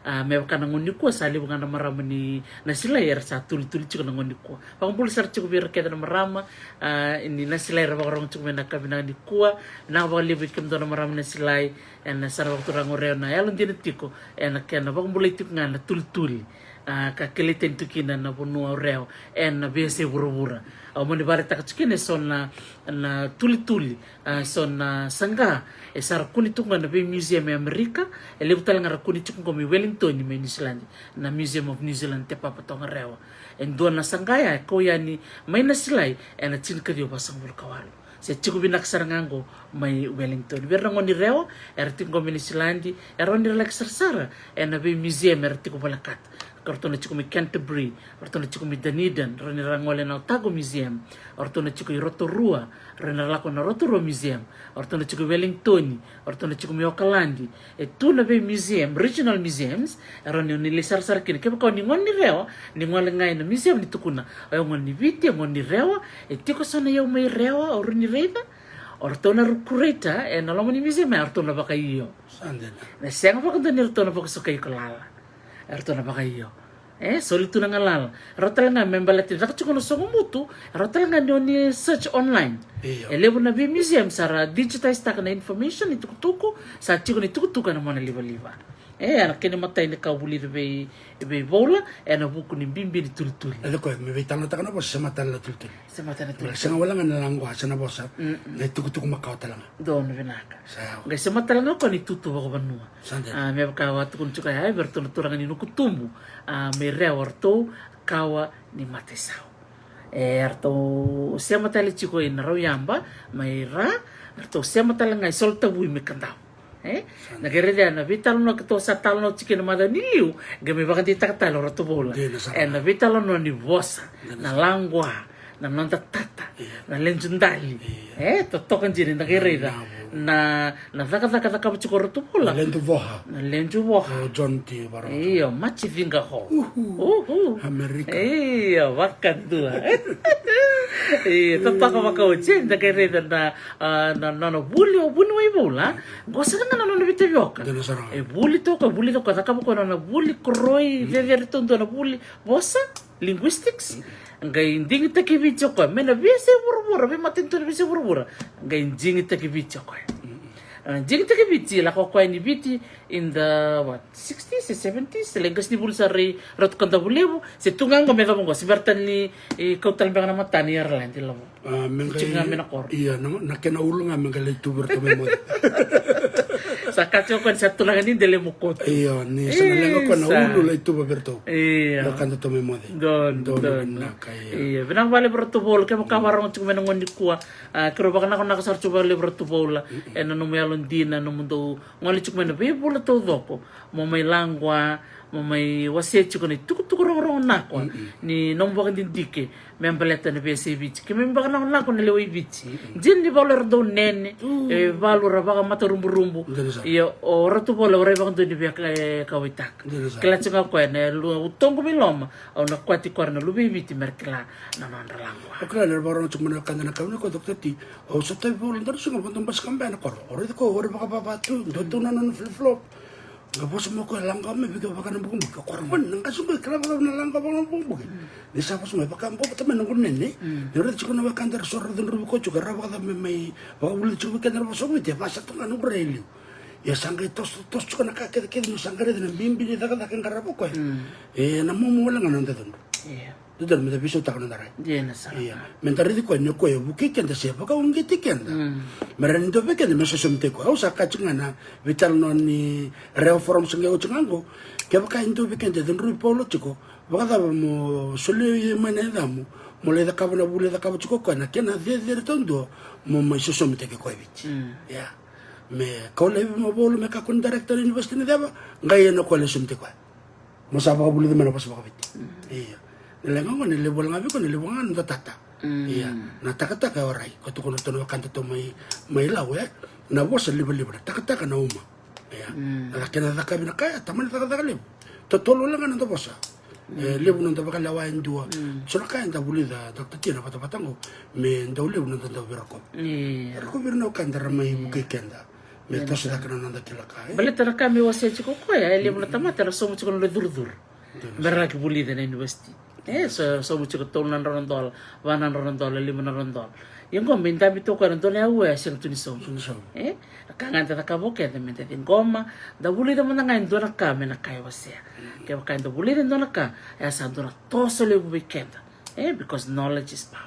A, me vaka na gauna nikua sa levu ga na marama ni Nasilai era sa tulituli tiko na gauna nikua. Vakabula sara tiko vei ira kece na marama, a, ni Nasilai era vakarogo tiko mai na ka vinaka nikua. Vinaka vakalevu vei kemudou na marama ni Nasilai ena yasana vakaturaga o Rewa, na yalodina tiko ena kena vakabulai tiko ga na tulituli. A, ka kilai tani tu kina na vanua o Rewa ena veiyasai vuravura. Au mani vakaraitaka tiko kina eso na, na tulituli, a, so na saqa e sa ra kune tiko ga na vei museum e Amerika, e levu tale ga ra kune tiko ga mai Wellington, mai New Zealand, na Museum of New Zealand, Te Papa Tongarewa. E dua na saqa ya e kau yani mai Nasilai ena tinikaciwa vasagavulu ka walu. Se tiko vinaka sara ga qo mai Wellington. Vei ira na gone ni Rewa era tiko qo mai Niusiladi, e rawa ni ra laki sarasara ena vei museum era tiko volekata. Ka ratou na tiko mai Canterbury, ratou na tiko mai Dunedin, rawa ni ra gole na Otago Museum, ratou na tiko i Rotorua, rawa ni ra lako na Rotorua Museum, ratou na tiko i Wellington, ratou na tiko mai Okaladi. E tu na vei museum, regional museums, e rawa ni o ni lai sarasara kina. Kevaka o ni gone ni Rewa, ni gole ga ina museum ni tukuna, o yau gone ni Viti, o gone ni Rewa, e tiko so na iyau mai Rewa o rawa ni raica. O ratou na curator ena loma ni museum, e ratou na vakaio. Sa dina. Na sega vakadua ni ratou na vakasukai iko lala. E ratou na vakaio. E soli tu na galala. Rawa tale ga me baleta ni caka tiko na soqobutu, e rawa tale ga ni o ni search online. Io. E levu na vei museum sa ra digitize taka na information, itukutuku, sa tiko na itukutuku ena mona livaliva. E, ena kena imatai ni ka au vulica vei, vei Voula, ena vuku ni bibi ni tulituli. E, koya me veitalanoataka na vosa, sema tale na tulituli. Sema tale na tulituli. Sega wale ga na laqoa se na vosa, mm, na itukutuku makawa tale ga. Donu vinaka. Sa yawa. Qai sema tale ga o koya na itutu vakavanua. Sa dina. A, me vaka au a tukuna tiko ya, vei iratou na turaga ni Nukutubu, a, mai Rewa, o ratou kawa ni mataisau. E ratou sema tale tiko i Narauyaba mai Ra, ratou sema tale ga i Solitavui mai Kadavu. E na qai raica na veitalanoa keitou sa talanoa tiko ena macawa ni liu, qai mai vakadeitaka tale o Ratu Voula. Dina sara. E na veitalanoa ni vosa, na laqua, na noda tata, na leju dali. E totoka dina, da qai raica na, na cakacaka cakava tiko o Ratu Voula. Na leju voha. Na leju voha. O John T Vara. Io, maci ciqa ho. Uhu. Amerika. Io, vakadua. Io, totoka vakaoti, da qai raica na, a, na nona vuli o Vuniwai Voula. Qo sara ga na nona veitavioka. Dina sara. E vuli toka, vuli toka, cakava koya na nona vuli koroi, cecere taudua na vuli vosa, linguistics. Qai digitaki Viti o koya mai na veiyasai vuravura, veimatanitu na veiyasai vuravura. Qai digitaki Viti o koya. A, digitaki Viti, lako o koya i Viti in the, what, sixties e seventies, lai qasenivuli sara i Ratu Kadavulevu, se tu ga qo me yacova qo, se bera tale ni, e, kau tale beka na matana i Ireland, i lavo. A, me qai tiko ga mai na koro. Ia, na, na kena ulu ga me qai lai tuva iratou mai moce. Sa kaya tiko o koya ni sa turaga ni dela e Mokotu. Io, ni sa na leqa o koya na ulu lai tuva vei iratou. Io. Io, ka datou mai moce. Donu, donu, donu. Vinaka, io. Io, vinaka vakalevu Ratu Voula, kevaka vakarorogo tiko mai na gauna nikua. A, keirau vakanakonako sara tiko vakalevu Ratu Voula. Ena nomu yalodina, nomudou gole tiko mai na veivula taucoko. Mo mai laqua, mo mai wasea tiko na itukutuku rogorogo nakua ni nomu vakadidike me baleta na veiyasai Viti. Keimami vakanakonako na lewe i Viti. Dina ni valu era dau nene, e valu era vakamataruburubu. Dina sara. Ia o Ratu Voula e warai vakadua ni via ka, e, kauwaitaka. Dina sara. Kila tiko ga o koya na lu, utoqu mai loma, au na kwati koya na luve i Viti me ra kila na nodra laqua. O kila ni ra vakarorogo tiko mai na wekada na kawa ni koya, Doctor T, au sotavi Voula dua na siga, au dau basika beka ena koro. Au raici koya, au raica vakavava tu, dua tu na nona flip-flop. Qai vosa mai o koya, laqua mai, vei kevaka na bukibuki. O koya, "Ragone, na qase qo e kila vakacava na laqua vaka na bukibuki?" Ni sa vosa mai, "Vaka, vakabauta mai noqu nene. Ni raica tiko na wekada era so ra cudruvi koya tiko, era vakacava me mai vakavulica tiko vei keda na vosa Viti, e vaka sara tu ga noqu rai e liu." Ia sa qai toso, toso tiko na ka kecekece, ni sa qai raica na bibi ni cakacaka e qarava o koya. E na momo wale ga na noda cudru. Io. Dodonu meda veisautaka na noda rai. Dina sara. Ia. Meda raici koya ni o koya e vukei keda se vakauqeti keda. Me rawa ni dua vei keda me sosomitaki koya. Au sa kaya tiko ga na veitalanoa ni Rewa Forum sa qai oti ga qo. Kevaka e dua vei keda e cudruvi Paula tiko, vakacava mo solia mai na yacamu, mo lai cakava na vuli e cakava tiko o koya, na kena cecere taudua, mo mai sosomitaki koya e Viti. Ia. Me kau laivi mai Volu me kakua ni director na university ni ceva, qai ia na koya lai sosomitaki koya. Mo sa vakavulica mai na vosa vakaViti. Ia. Na leqa qo, na levu wale ga vei koya, na levu ga na noda tata. Ia. Na takataka e warai. Ko tukuna ratou na wekadatou mai, mai Lau, e? Na vosa livaliva, na takataka na uma. Ia. Na kena cakavi na ka ya, tamani cakacaka levu. Totolo wale ga na noda vosa. E levu na noda vakalewa e dua. So na ka eda vulica, Doctor T, na vatavata qo, me dau levu na noda dau veirakovi. Ia. Veirakovi ira na wekada ra mai vukei keda. Me toso cake na noda kila ka, e? Baleta na ka me wasea tiko o koya, e levu na tamata era sobu tiko na nodra curucuru. Me ra laki vulica na university. E, so, sobu tiko tolu na drau na dola, va na drau na dola, lima na drau na dola. Ia qo me dabe tu o koya na dua na aua e sega tu ni sobu. Sega ni sobu. E, na ka ga eda cakava o keda, meda ciqoma, da vulica mada ga e dua na ka me na ka e wasea. Kevaka eda vulica e dua na ka, e sa dua na toso levu vei keda. E, because knowledge is power.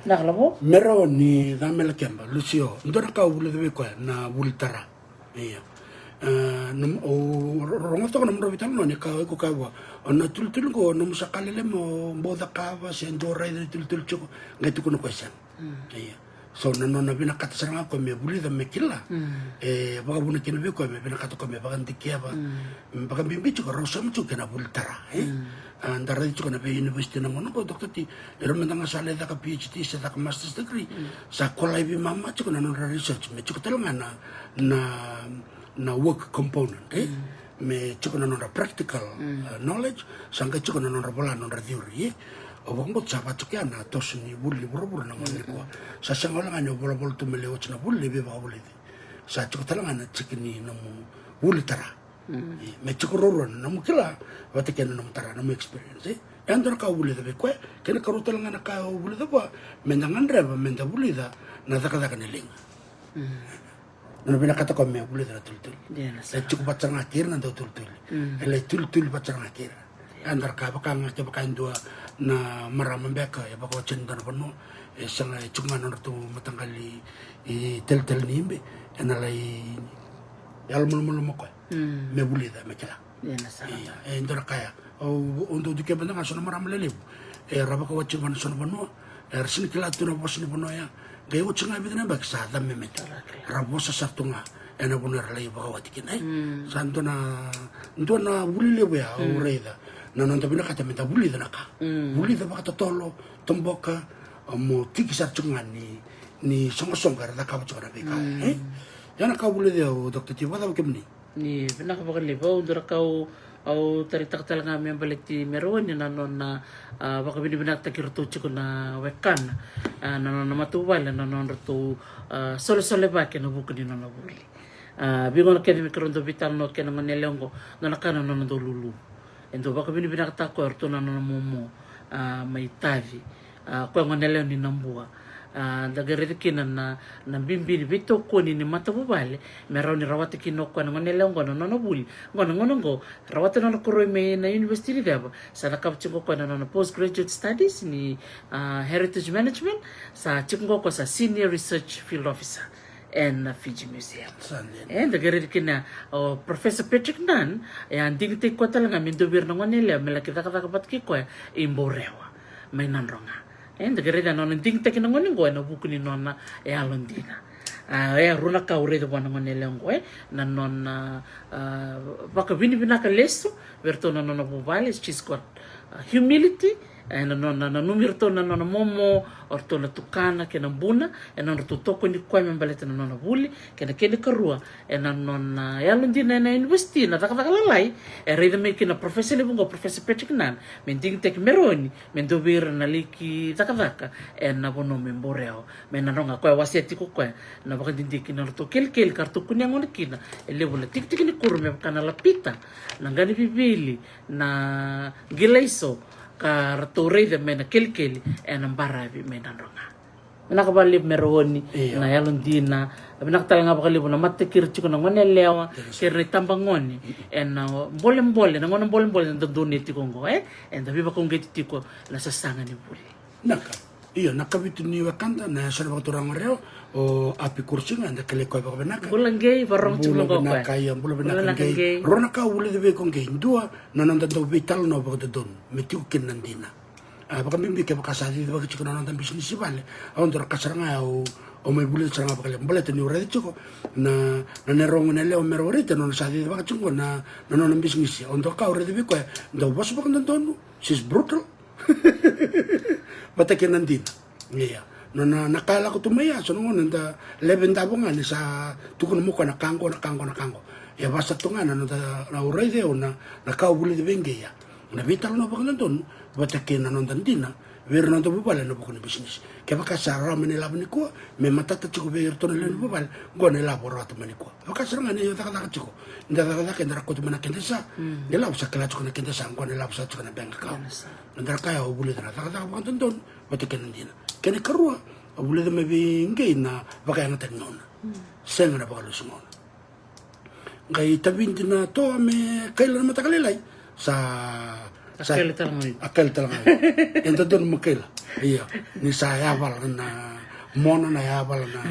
Na ka lavo? Me rawa ni ca me lakeba, Lucio, dua na ka au vulica vei koya, na vuli tara. Ia. E, na, au ro-, rogoca toka na nomudrau veitalanoa ni ka, o iko kaya vua, o na tulituli qo, nomu sa ka lele mo bau cakava, se dua raica na tulituli tiko, qai tukuna o koya sega. Ia. So, na nona vinakata sara ga o koya me vulica me kila. E vakavuna kina vei koya me vinakata o koya me vakadikeva. Me vakabibi tiko, rau sauma tiko kei na vuli tara, e? A, da raica tiko na vei university na gauna qo, Doctor T, ira mada ga sa lai caka PhD se caka master's degree, sa kolai veimama tiko na nodra research, me tiko tale ga na, na, na work component, e? Me tiko na nodra practical, e, knowledge, sa qai tiko na nodra vola, nodra theory, e? Au vakabauta sa vaka tiko ya na toso ni vuli ni vuravura na gauna nikua. Sa sega wale ga ni o volavola tu me lai oti na vuli, lai veivakavulici. Sa tiko tale ga na tiki ni nomu vuli tara. E, me tiko ruarua na nomu kila vata kei na nomu tara, nomu experience, e? E dua na ka au vulica vei koya, kei na karua tale ga na ka au vulica vua, meda gadreva meda vulica na cakacaka ni liga. Na nona vinakata o koya me vulica na tulituli. E tiko vata sara ga kei ira na dautulituli. E lai tulituli vata sara ga kei ira. E dua na ka, vaka ga kevaka e dua na marama beka e vakaoti ena dua na vanua, e sega, e tiko ga na nodratou mataqali i talitali ni ibe, ena lai yalomalumalumu o koya me vulica, me kila. Ia, e dua na ka ya. Au dau dikeva mada ga so na marama lelevu era vakawati vana so na vanua, era sega ni kila tu na vosa ni vanua ya. Qai oti ga e vica na yabaki sa cabe me meda ra vosa sara tu ga ena vanua era lai vakawati kina, e. Sa dua na, dua na vuli levu ya au raica. Na noda vinakata meda vulica na ka, vulica vakatotolo, toboka, mo tiki sara tiko ga ni, ni soqosoqo era cakava tiko na veika, e. Ya na ka au vulica au, Doctor T, vakacava kemuni? Ni vinaka vakalevu. Au dua na ka au, au taraitaka tale ga me baleti Meroni na nona, a, vakavinavinakataki iratou tiko na wekana, a, na nona matavuvale na nodratou, a, solesolevaki ena vuku ni nona vuli. A, veigauna kece me keirau dau veitalanoa kei na gone yalewa oqo, dua na ka na nona dau lulu. E dau vakavinavinakataka o koya o ratou na nona momo, a, mai Tavi. A, koya gone yalewa ni Nabua. A, da qai raica kina na, na bibi ni veitokoni ni matavuvale me rawa ni rawata kina o koya na gone yalewa oqo na nona vuli. Oqo na gauna oqo rawata na nona koroi mai na University ni Ceva. Sa cakava tiko o koya na nona postgraduate studies ni, a, heritage management. Sa tiko oqo o koya sa senior research field officer ena Fiji Museum. Sa dina. E, da qai raica kina o Professor Patrick Nunn, e a digitaki koya tale ga me dua vei ira na gone yalewa me laki cakacaka vata kei koya i Bourewa mai Nadroga. E, da qai raica na nona digitaki na gone oqo ena vuku ni nona yalodina. A, e a rua na ka au raica vua na gone yalewa oqo, e, na nona, a, vakavinavinaka lesu vei iratou na nona vuvale, she's got, a, humility, ena nona nanumi iratou na nona momo, o ratou na tukana kei na buna, ena nodratou tokoni koya me baleta na nona vuli, kei na kena ikarua, ena nona yalodina ena university, na cakacaka lalai e raica mai kina na professor levu oqo, Professor Patrick Nunn, me digitaki Meroni me dua vei ira na laki cakacaka ena vanua mai Bourewa mai Nadroga. Koya wasea tiko o koya na vakadidike na nodratou kelikeli ka ratou kunea gona kina e levu na tikitiki ni kuro me vaka na lapita, na qa ni vivili, na qilaiso ka ratou raica mai na kelikeli ena baravi mai Nadroga. Vinaka vakalevu Meroni, io, na yalodina. Vinaka tale ga vakalevu na matataki ira tiko na gone yalewa kei ira na itabagone ena bolebole, na gauna bolebole eda donuya tiko oqo, e, eda veivakauqeti tiko na sasaga ni vuli. Vinaka. Io, na kavitu ni wekada na yasana vakaturaga o Rewa, o Api Kurusiga, eda kilai koya vakavinaka. Bula qei, vakarorogo tiko mai qo o koya. Bula vinaka, io, bula vinaka qei. Rua na ka au vulica vei iko qei. Dua, na noda dau veitalanoa vakadodonu me tiko kina na dina. A, vakabibi kevaka sa cicivaki tiko na noda bisinisi vale, au dau raica sara ga, au, au mai vulica sara ga vakalevu baleta niu raica tiko na, na neirau gone yalewa me ra warita na nona sa cicivaka tiko na, na nona bisinisi. Au dau ka au raica vei koya, dau vosa vakadodonu, she's brutal. Vata kei na dina. Ia. Na, na, na ka e lako tu mai ya, so na gauna da levu davo ga ni sa tukuna mo koya na ka qo, na ka qo, na ka qo. Ia vaka sa tu ga na noda, na au raica au na, na ka au vulica vei qei ya. Na veitalanoa vakadodonu vata kei na noda dina vei ira na noda vuvale ena vuku ni bisinisi. Kevaka sa rawa me na ilavo nikua, me matata tiko vei iratou na lewe ni vuvale, qo na ilavo rawata mai nikua. Vaka sara ga ni cakacaka tiko. Da cakacaka, eda ra kauta mai na keda sa. Mm. Na ilavo sa kila tiko na keda sa, qo na ilavo sa tiko na bank account. Ena sa. Eda ra kaya au vulica na cakacaka vakadodonu vata kei na dina. Kena ikarua, au vulica mai vei qei na vakayagataki gauna. Mm. Sega na vakalesu gauna. Qai tavidi na toa me kaila na mataka lailai. Sa, a sa kaila tale ga. A kaila tale ga. E dodonu me kaila. Ia, ni sa yavala na mona, na yavala na,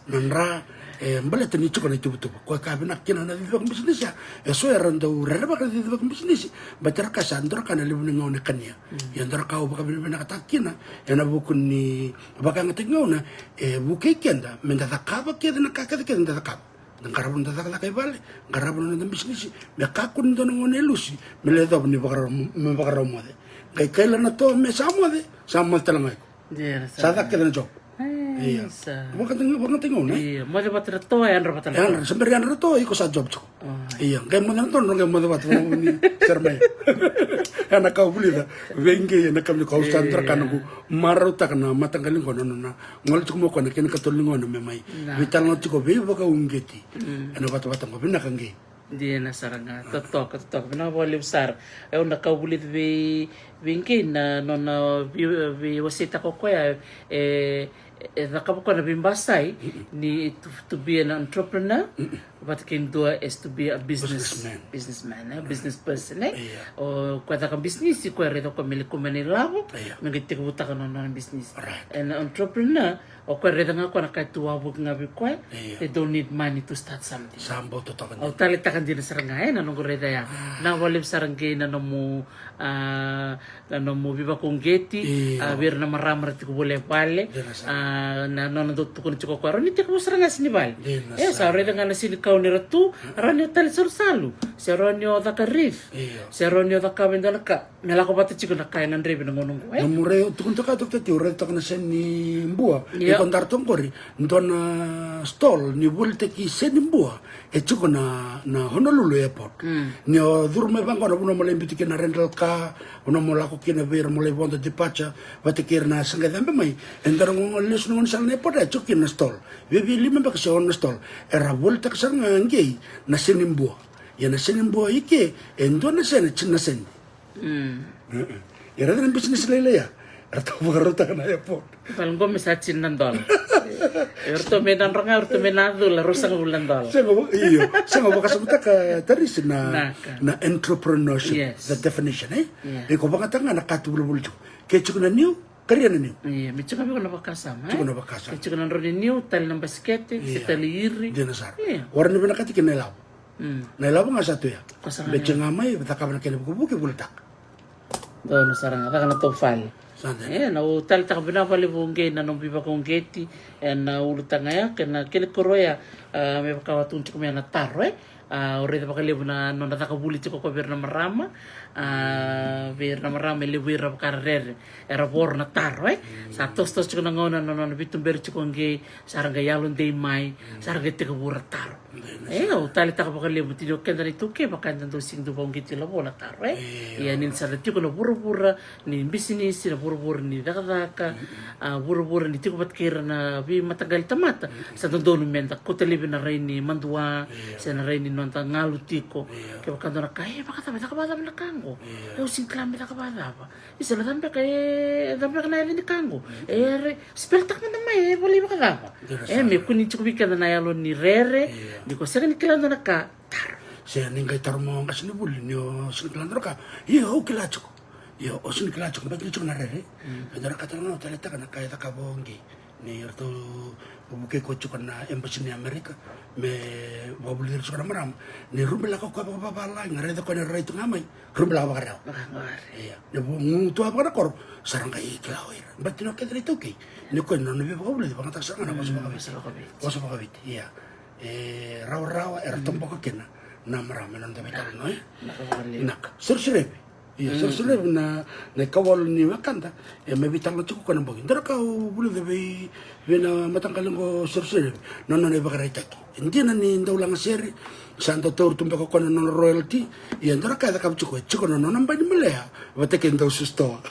na dra, e baleta ni tiko na ituvatuva. Koya ka vinaka kina na cicivaki bisinisi ya. E so era dau rerevaka na cicivaki bisinisi. Baleta ra kaya sa dua na ka na levu ni gauna e kania. Mm. Ia dua na ka au vakavinavinakataka kina ena vuku ni vakayagataki gauna, e vukei keda me da cakava kece na ka kecekece da cakava. Da qarava na noda cakacaka i vale, qarava na noda bisinisi, me kakua ni dua na gauna e lusi, me lai yacova ni vakarau, me vakarau moce. Qai kaila na toa me sa moce, sa moce tale ga o iko. Ia, sa caka kece na job. Ia. Vakayagataki gauna, e? Ia, moce vata na toa, yadra vata na toa. Yadra, se bera yadra na toa, iko sa job tiko. Ia, qai moce na toa, qai moce vata, vakayagataki gauna. Sara mai. Ena ka au vulica vei qei, ena ka au sa dra ka noqu marautaka na mataqali qo na nona gole tiko mai o koya na kena ikatolu ni gauna me mai veitalanoa tiko veivakauqeti ena vatavata qo. Vinaka qei. Dina sara ga. Totoka, totoka. Vinaka vakalevu sara. Au na ka au vulica vei, vei qei na nona vei, veiwaseitaka o koya, e, E cakava koya na veibasai ni to, to be an entrepreneur, vata kei dua as to be a business, businessman, businessman, eh, business person, eh? Io. O koya caka bisinisi, koya raica koya me likuma na ilavo, io, me qai tekivutaka na nona bisinisi. Right. An entrepreneur, o koya raica ga koya na ka e tu wavoki ga vei koya. Io. They don't need money to start something. Sa bau totoka. Au taleitaka dina sara ga, eh, na noqu raica ya. Ah. Na vakalevu sara qai na nomu, ah, na nomu veivakauqeti, io, ah, vei ira na marama ra tiko voli e vale. Dina sara. Ah, na nona dau tukuna tiko o koya, rawa ni tekivu sara ga sini vale. Dina sara. E sa raica ga na sinikau ni ra tu, rawa ni o tali salusalu, se rawa ni o caka wreath, io, se rawa ni o cakava e dua na ka. Me lako vata tiko na ka e gadrevi na gauna oqo, eh? Na murai au tukuna toka, Doctor T, au raica toka na seni bua. Io. Iko dara toka qori, dua na stall ni volitaki seni bua. E tiko na, na Honolulu Airport. Mm. Ni o curu mai vaqo na vanua mo lai biuti kina rental car, vanua mo lako kina vei ira mo lai vodo departure, vata kei ira na sa qai cabe mai. E dua na gauna lesu na gaunisala na airport, e tiko kina na stall. Viavia lima beka se ono na stall. Era volitaka sara ga qei na seni bua. Ia na seni bua i ke, e dua na seni, tini na seni. Mm. E, e. Ia raica na bisinisi lailai ya. Eratou vakarautaka na airport. Vale, qo me sa tini na dola. E ratou me na droga, e ratou me na cula, ruasagavulu na dola. Sega, io. Sega, vakasamataka, Tarisi, na, na entrepreneurship, yes, the definition, eh? Yeah. Iko vakayagataka ga na ka tu vulavula tiko. Ke tiko na niu, karia na niu. Io, me tiko vei iko na vakasama, eh? Tiko na vakasama. Ke tiko na drau ni niu, tali na basikete, se tali iri. Dina sara. Io. Ora ni vinakati kina na ilavo. Mm. Na ilavo ga sa tu ya. Ko sa ga. Beci ga mai, cakava na kena vukivuki, volitaka. Donu sara ga, caka na tou fale. Sa donu. E, na u taleitaka vinaka vakalevu qei na nomu veivakauqeti, e, na ulutaga ya, kei na kena koro ya, a, me vaka au tukuna tiko mai na taro, e. A, au raica vakalevu na nona caka vuli tiko ko vei ira na marama, a, vei ira na marama e levu ira vaka ra rere, era voro na taro, e. Mm. Sa tosotoso tiko na gauna na nona veituberi tiko qei, sa ra qai yalodei mai, mm, sa ra qai tekivu ra taro. E, au taleitaka vakalevu tiko o keda na iTaukei, vaka eda dau sega ni dau vakauqeti lavo na taro, e. Io. Ia ni sa da tiko na vuravura ni bisinisi, na vuravura ni cakacaka, mm, a, vuravura ni tiko vata kei ira na veimataqali tamata, mm, sa dodonu meda kauta laivi na rai ni madua, io, se na rai ni noda galu tiko. Io. Kevaka dua na ka, e, vakacava, caka vakacava na ka qo. Io. E, au sega ni kila me caka vakacava. Isa, na cava beka, e, cava beka na yaca ni ka qo? Mm. E, re, speltaka mada mai, e volai vakacava? Dina sara. E, me kua ni tiko vei keda na yalo ni rere, io, ni ko sega ni kila dua na ka, taro. Se ni qai taro mai o qasenivuli ni o sega ni kila dua na ka. Io, au kila tiko. Io, o sega ni kila tiko, baleta ni tiko na rere. Mm. E dua na ka tale ga au taleitaka na ka e cakava o qei. Ni ratou vukei koya tiko na embassy ni America me vakavulici ira tiko na marama. Ni rubilaka o koya vakavavalagi, raica koya ni rai tu ga mai, rubilaka vakarewa. Vakarewa. Ia, ni gutuva vaka na koro, sa ra qai kila o ira. Baleta ni o keda na iTaukei, ni koya na nona veivakavulici vakayagataka sara ga na vosa vakaviti. Mm, vosa vakaviti. Vosa vakaviti, ia. E rawarawa era, mm, toboka kina na marama ena noda veitalanoa, e? Vinaka vakalevu. Vinaka. Sereserevi. Ia, mm, sereserevi na, na ikawalu ni wekada, e, me veitalanoa tiko ko na bogi. Dua na ka au vulica vei, vei na mataqali qo, sereserevi na nona ivakaraitaki. E dina ni dau lagasere, sa dau tauri tu beka o koya na nona royalty. Ia, dua na ka e cakava tiko, e tiko na nona bai ni malea vata kei dau susu toa.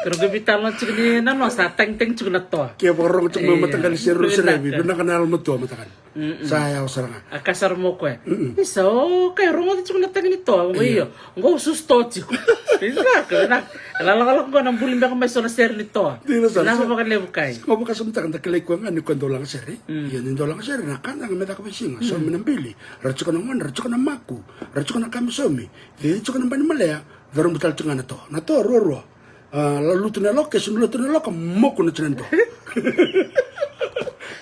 Keirau qai veitalanoa tiko ni na noa sa tagitagi tiko na toa. Ke vakarogo tiko mai, e, mataqali sereserevi, vinaka na yalomatua mataqali. Mm-mm. Sa yawa sara ga. A kaya sara mai o koya. Mm-mm. Isa, o, kaya rogoca tiko na tagi ni toa. Io. Io. Qo au susu toa tiko. Vinaka, vinaka. Lalakolako qo na buli beka mai so na sere ni toa. Dina sara. Vinaka vakalevu, kai. Sa qo vakasamataka, da kilai koya ga ni koya dau lagasere. Mm. Ia ni dau lagasere na ka da ga me caka veisiga. Mm. Saumi na bili. Ra tiko na gone, ra tiko na maku. Ra tiko na ka me saumi. Cici tiko na bai ni malea. Cauravou tale tiko ga na toa. Na toa ruarua. A, lutu na yaloka, ke sega ni lutu na yaloka, moku na tiko na toa.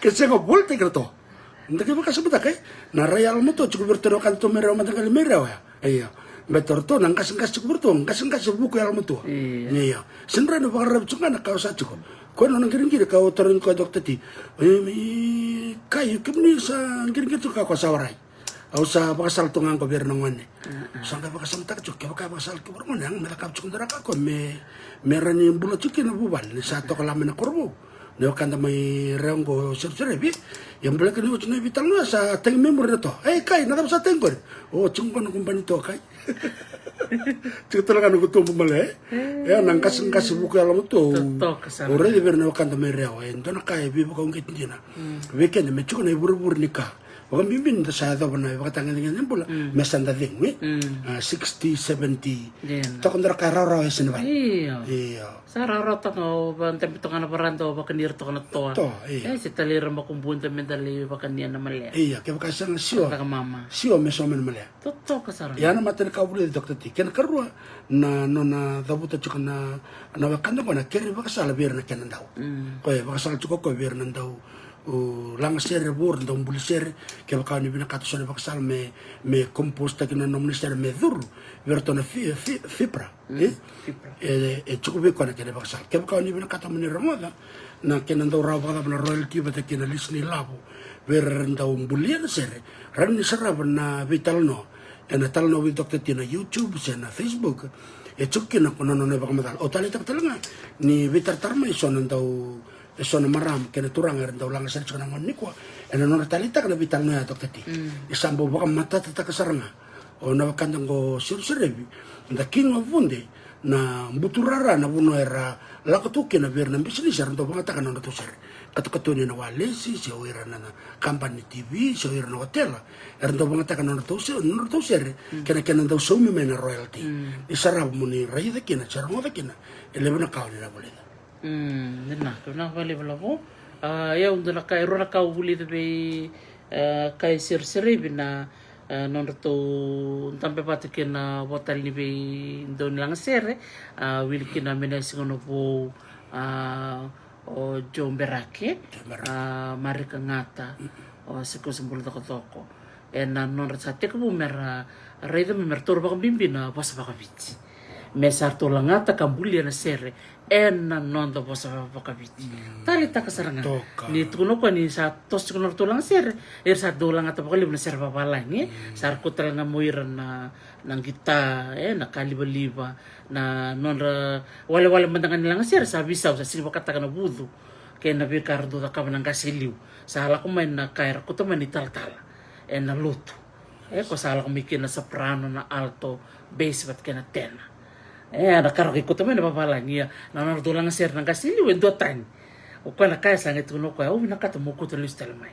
Ke sega, volitaki na toa. Da qai vakasamataka, e? Na rai yalomatua tiko vei iratou na wekada tu mai Rewa, mataqali mai Rewa ya. Io. Baleta o ratou na qaseqase tiko vei iratou, qaseqase vuku yalomatua. Io. Io. Sega ni rawa ni vakararavi tiko ga na ka o sa tiko. Koya na nona qiriqiri ka au tarogi koya, Doctor T. E, me, kai, kemuni sa qiriqiri tiko ka koya sa warai. Au sa vakasala tu ga qo vei ira na gone. Mm-mm. Sa qai vakasamataka tiko, kevaka e vakasala tiko vei ira na gone, me cakava tiko dua na ka qo me, me rawa ni bula tiko kina na vuvale, ni sa toka lako mai na korovou. Na wekada mai Rewa qo, sereserevi. Ia baleta ni oti na veitalanoa sa tagi mai muri na toa. Ei, kai, na cava sa tagi qori? O, tiko qo na noqu bai ni toa, kai. Tiko tale ga na noqu tubu malea, e? Mm. Ia na qaseqase vuku yalomatua. Totoka sara. Au raica vei ira na wekada mai Rewa, e dua na ka e veivakauqeti dina. Mm. Vei keda me tiko na ivurevure ni ka. Vakabibi ni da sa yacova na ivakatagedegede ni bula me sa da cegu, e? A, sixty, seventy. Toka dua na ka e rawarawa e sega ni vale. Io. Sa rawarawa toka, o vakadabe toka na varada, o vakani ira toka na toa. Toa, io. E se talei ira makubuda me da lai vakani ena malea. Io, kevaka e sega, siwa. Caka mama. Siwa me sauma ena malea. Totoka sara. Ia na matai ni ka vulica, Doctor T. Kena karua, na nona cavuta tiko na, na wekada qo na kere ivakasala vei ira na kena dau. Koya e vakasala tiko koya vei ira na dau, o, lagasere vou, ira na dau buli sere, kevaka o ni vinakata so na ivakasala me, me compose taki na nomuni sere me curu vei iratou na fi-, fi-, fibra, e? E, e tiko vei koya na kena ivakasala. Kevaka o ni vinakata mo ni rogoca na kena dau rawa vakacava na royalty vata kei na lease ni lavo vei ira era dau bulia na sere, rawa ni sarava na veitalanoa ena Talanoa with Doctor T na YouTube se na Facebook. E tiko kina ko na nona ivakamacala. Au taleitaka tale ga ni veitaratara mai so na dau, e so na marama kei na turaga era dau lagasere tiko na gauna nikua, ena nodra taleitaka na veitalanoa ya, Doctor T. E sa bau vakamatatataka sara ga o na wekada qo, Seru Serevi, da kina vude na buturara na vanua era lako tu kina vei ira na bisinisi era dau vagataka na nodratou sere. Katokatoni ena walesi, se o ira na, na kabani ni T V, se o ira na otela, era dau vagataka na nodratou se-, na nodratou sere kei na kena dau saumi mai na royalty. Ni sarava mo ni raica kina se rogoca kina e levu na ka o ni na vulica. Mm, vinaka, vinaka vakalevu Lavo. A, ia, au dua na ka, e rua na ka au vulica vei, e, kai Seru Serevi na, e, nodratou dabe vata kei na vo tale ni veidaunilagasere, a, wili kina mai na Siganavou, a, o Joe Berake, a, Marika Gata, o Sikosi Bula Cokocoko. Ena nodra sa tekivu mera raica me mera taura vakabibi na vosa vakaviti. Me sa ratou lagata ka bulia na sere ena noda vosa vakaviti. Taleitaka sara ga. Ni tukuna o koya ni sa toso tiko na nodratou lagasere, era sa dau lagata vakalevu na sere vavalagi, e? Sa ra kau tale ga mo ira na, na qita, e, na ka livaliva, na nodra walewale mada ga ni lagasere sa veisau, sa sega ni vakataka na vucu kei na veika era dau cakava na qase e liu. Sa lako mai na ka era kauta mai ni talatala ena lotu. E, ko sa lako mai kina na soprano, na alto, bass vata kei na tenor. E, na ka ra qai kauta mai na vavalagi, ia na nodra dau lagasere na qase e liu e duatani. O koya na ka e sa qai tukuna o koya, au vinakata mo kauta lesu tale mai.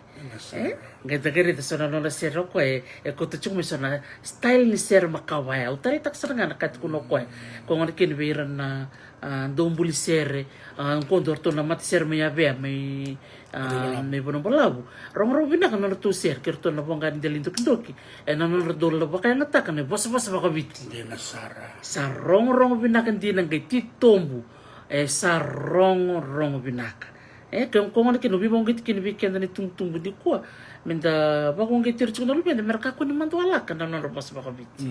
E, qai da qai raica so na nona sere o koya e, e kauta tiko mai so na style ni sere makawa ya. Au taleitaka sara ga na ka e tukuna o koya. Ko gona kina vei ira na, a, dau buli sere, a, qo dua ratou na matasere mai Avea, mai, a, mai Vanuabalavu. Rogorogo vinaka na nodratou sere kei ratou na voqa ni dela ni dokidoki ena nodra dau vakayagataka na vosavosa vakaviti. Dina sara. Sa rogorogo vinaka dina, qai titobu. E sa rogorogo vinaka. E, ke o koya gona kina, au veivakauqeti kina vei keda na itubutubu nikua, me da vakauqeti ira tiko na luveda me ra kakua ni madualaka na nodra vosa vakaviti.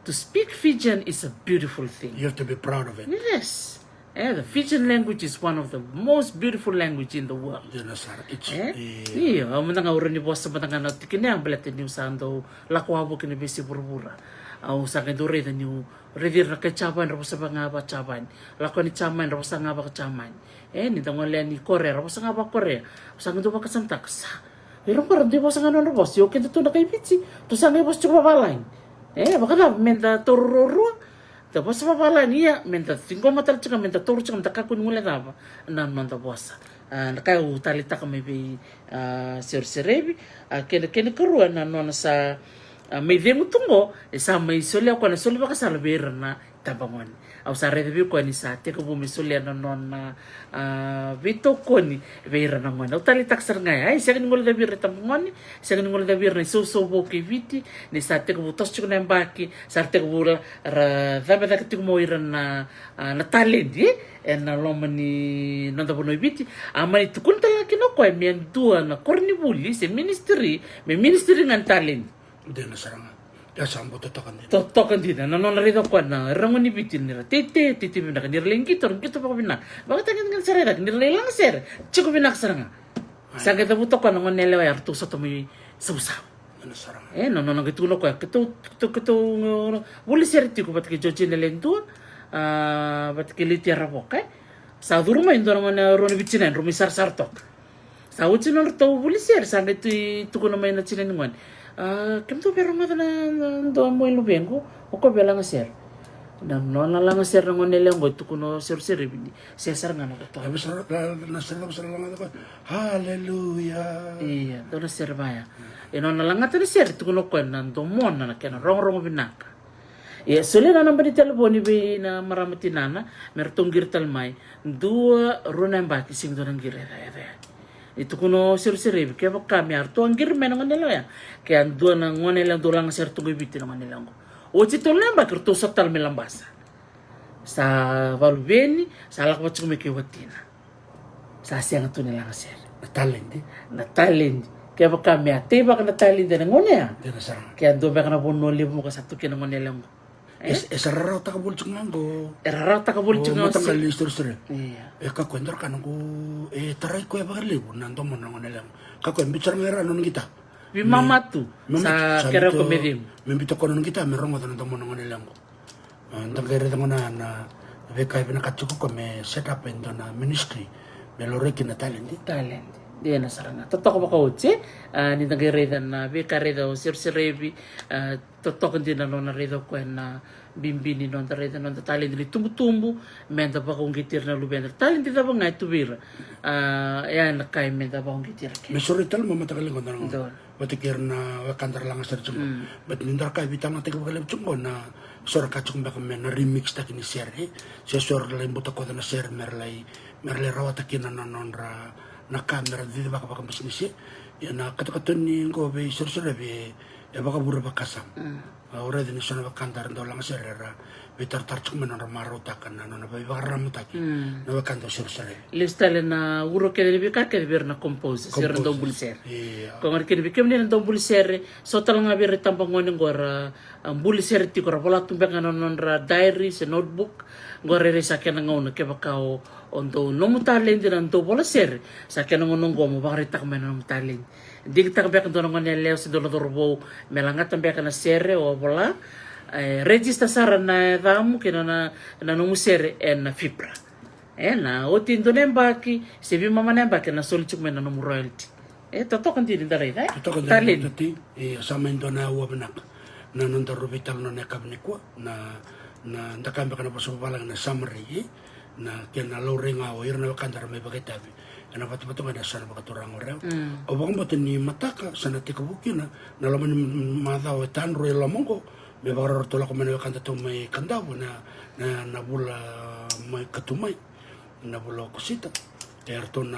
To speak Fijian is a beautiful thing. You have to be proud of it. Yes. E, the Fijian language is one of the most beautiful language in the world. Dina sara. E? Io, au mada ga au rawa ni vosa mada ga na tikina ya baleta niu sa dau lako wavoki na veiyasai vuravura. Au sa qai dau raica niu raici ira na kai Japani, ra vosa ga vaka-Japani. Lako yani Jamani, ra vosa ga vaka-Jamani. E, ni da gole yani Korea, ra vosa ga vaka-Korea. Au sa qai dau vakasamataka, sa, o ira qo ra dui vosa ga na nodra vosa, ia o keda tu na kai Viti, tou sa qai vosa tiko vavalagi. E, vakacava me da taura ruarua? Da vosa vavalagi, ia me da ciqoma tale tiko ga, me da taura tiko ga, me da kakua ni guilecava na noda vosa. A, na ka au taleitaka mai vei, a, Seru Serevi, a, kena, kena ikarua na nona sa, a, mai cegu tu qo, e sa mai solia o koya na soli vakasala vei ira na itabagone. Au sa raica vei koya ni sa tekivu me solia na nona, a, veitokoni vei ira na gone. Au taleitaka sara ga ya, e sega ni guilecavi ira na itabagone, sega ni guilecavi ira na isausau vou kei Viti, ni sa tekivu toso tiko na yabaki, sa ra tekivu ra, ra cabe cake tiko mai o ira na, a, na taledi, e, ena loma ni noda vanua i Viti. A mani tukuna tale ga kina o koya me dua na koronivuli se ministry, me ministry ga ni taledi. Dina sara ga. E sa bau totoka dina. Totoka dina. Na nona raica o koya na ira na gone ni Viti ni ra teitei, teitei vinaka, ni ra lai qito, ra qito vakavinaka. Vakatagedegede sara i cake, ni ra lai lagasere, tiko vinaka sara ga. Sa qai cavuta o koya na gone yalewa ya, ratou sota mai Savusavu. Dina sara ga. E, na nona qai tukuna o koya, keitou, keitou, keitou, uh, vuli sere tiko vata kei Georgina Ledua, a, vata kei Leti Aravoka, e. Sa curu mai e dua na gone, rua na vitina, drau mai sarasara toka. Sa oti na nodratou vuli sere, sa qai tu, tukuna mai na tina ni gone, a, kemudou via rogoca na, na dua mai luvequ, o koya via lagasere. Na nona lagasere na gone yalewa qo, e tukuna o Seru Serevi ni se sara ga na koto. Aleluya. Ia, dua na sere vaya. E nona lagata na sere, tukuna o koya na domona na kena rogorogo vinaka. Ia solia na naba ni talevoni vei na marama tinana me ratou qiri tale mai. Dua, rua na yabaki sega ni dua na qiri yaca, yaca yani. Ni tukuna o Seruserevi, kevaka me a ratou a qiri mai na gone yalewa ya, ke a dua na gone yalewa dau laga sere tu qo i Viti na gone yalewa qo. Oti e tolu na yabaki ratou sota tale mai Labasa. Sa valuveni, sa lako vata tiko mai kei watina. Sa sega tu ni laga sere. Na taledi. Na taledi. Kevaka me a teivaka na taledi ena gone ya, dina sara ga. Ke a dua beka na vanua levu mo ka sa tu kina na gone yalewa qo. E, e sa rarawataka voli tiko ga qo. E rarawataka voli tiko ga o mataqali Seruserevi. Ia. E kakua e dua na ka noqu, e tarai koya vakalevu na domona na gone yalewa qo. Kakua e biuta sara ga e ra nona qita. Veimama tu. Me, me sa kerea o koya me cegu. Me biuta koya nona qita me rogoca na domona na gone yalewa qo. A, da qai raica gona na veika e vinakata tiko o koya me set up e dua na ministry me laurai kina na taledi. Taledi. Dina sara ga. Totoka vakaoti, e? A, ni da qai raica na veika e raica o Seruserevi, a, totoka dina na nona raica o koya na bibi ni noda raica na noda taledi ni tubutubu, me da vakauqeti ira na luveda. Taledi cava ga e tu vei ira. A, ya na ka e me da vakauqeti ira kina. Me sori tale mai mataqali qo da na qo. Donu. Vata kei ira na wekada ra laga sere tiko qo. Mm. But ni da ra kaya veitalanoataki vakalevu tiko qo na so ra kaya tiko beka me na remix taki ni sere, e? Se so ra lai butakoca na sere me ra lai, me ra lai rawata kina na nodra na ka me ra cicivaka vakabisinisi. Ia na katokatoni qo vei Seruserevi e, e vakavure vakasama. Mm. Au raica ni so na wekada ra dau laga sere era veitaratara tiko mai na nodra marautaka na nona veivakararamataki. Mm. Na wekada o Seruserevi. Lesu tale na uro kece ni veika kece vei ira na composers, era dau buli sere. Ia. Ko gari kina vei kemuni na dau buli sere, so tale ga vei ira itabagone qo era, a, buli sere tiko, ra vola tu beka na nodra diary se notebook. Qo rairai sa kena gauna kevaka o, o dau nomu taledi na dau vola sere, sa kena gauna qo mo vakaraitaka mai na nomu taledi. Digitaka beka dua na gone yalewa se dua na cauravou me lagata beka na sere o vola. E, register sara na yacamu kei na, na, na nomu sere ena FIPRA. E, na oti e dua na yabaki se veimama na yabaki na soli tiko mai na nomu royalty. E, totoka dina da raica, e? Totoka dina. Taledi. Tati, e, sa mai dua na aua vinaka na nodaru veitalanoa na yakavi nikua, na, na da kaya beka na vosa vavalagi na summary, e? Na kena laurai ga o ira na wekada ra mai vakaitavi ena vatavata qo ena yasana vakaturaga o Rewa. Mm. Au vakabauta ni mataka sa na tekivu kina na loma ni macawa e tadru e loma qo, me vakarau ratou lako mai na wekada tou mai Kadavu na, na, na vula mai Katumai, na vula Okosita. E ratou na,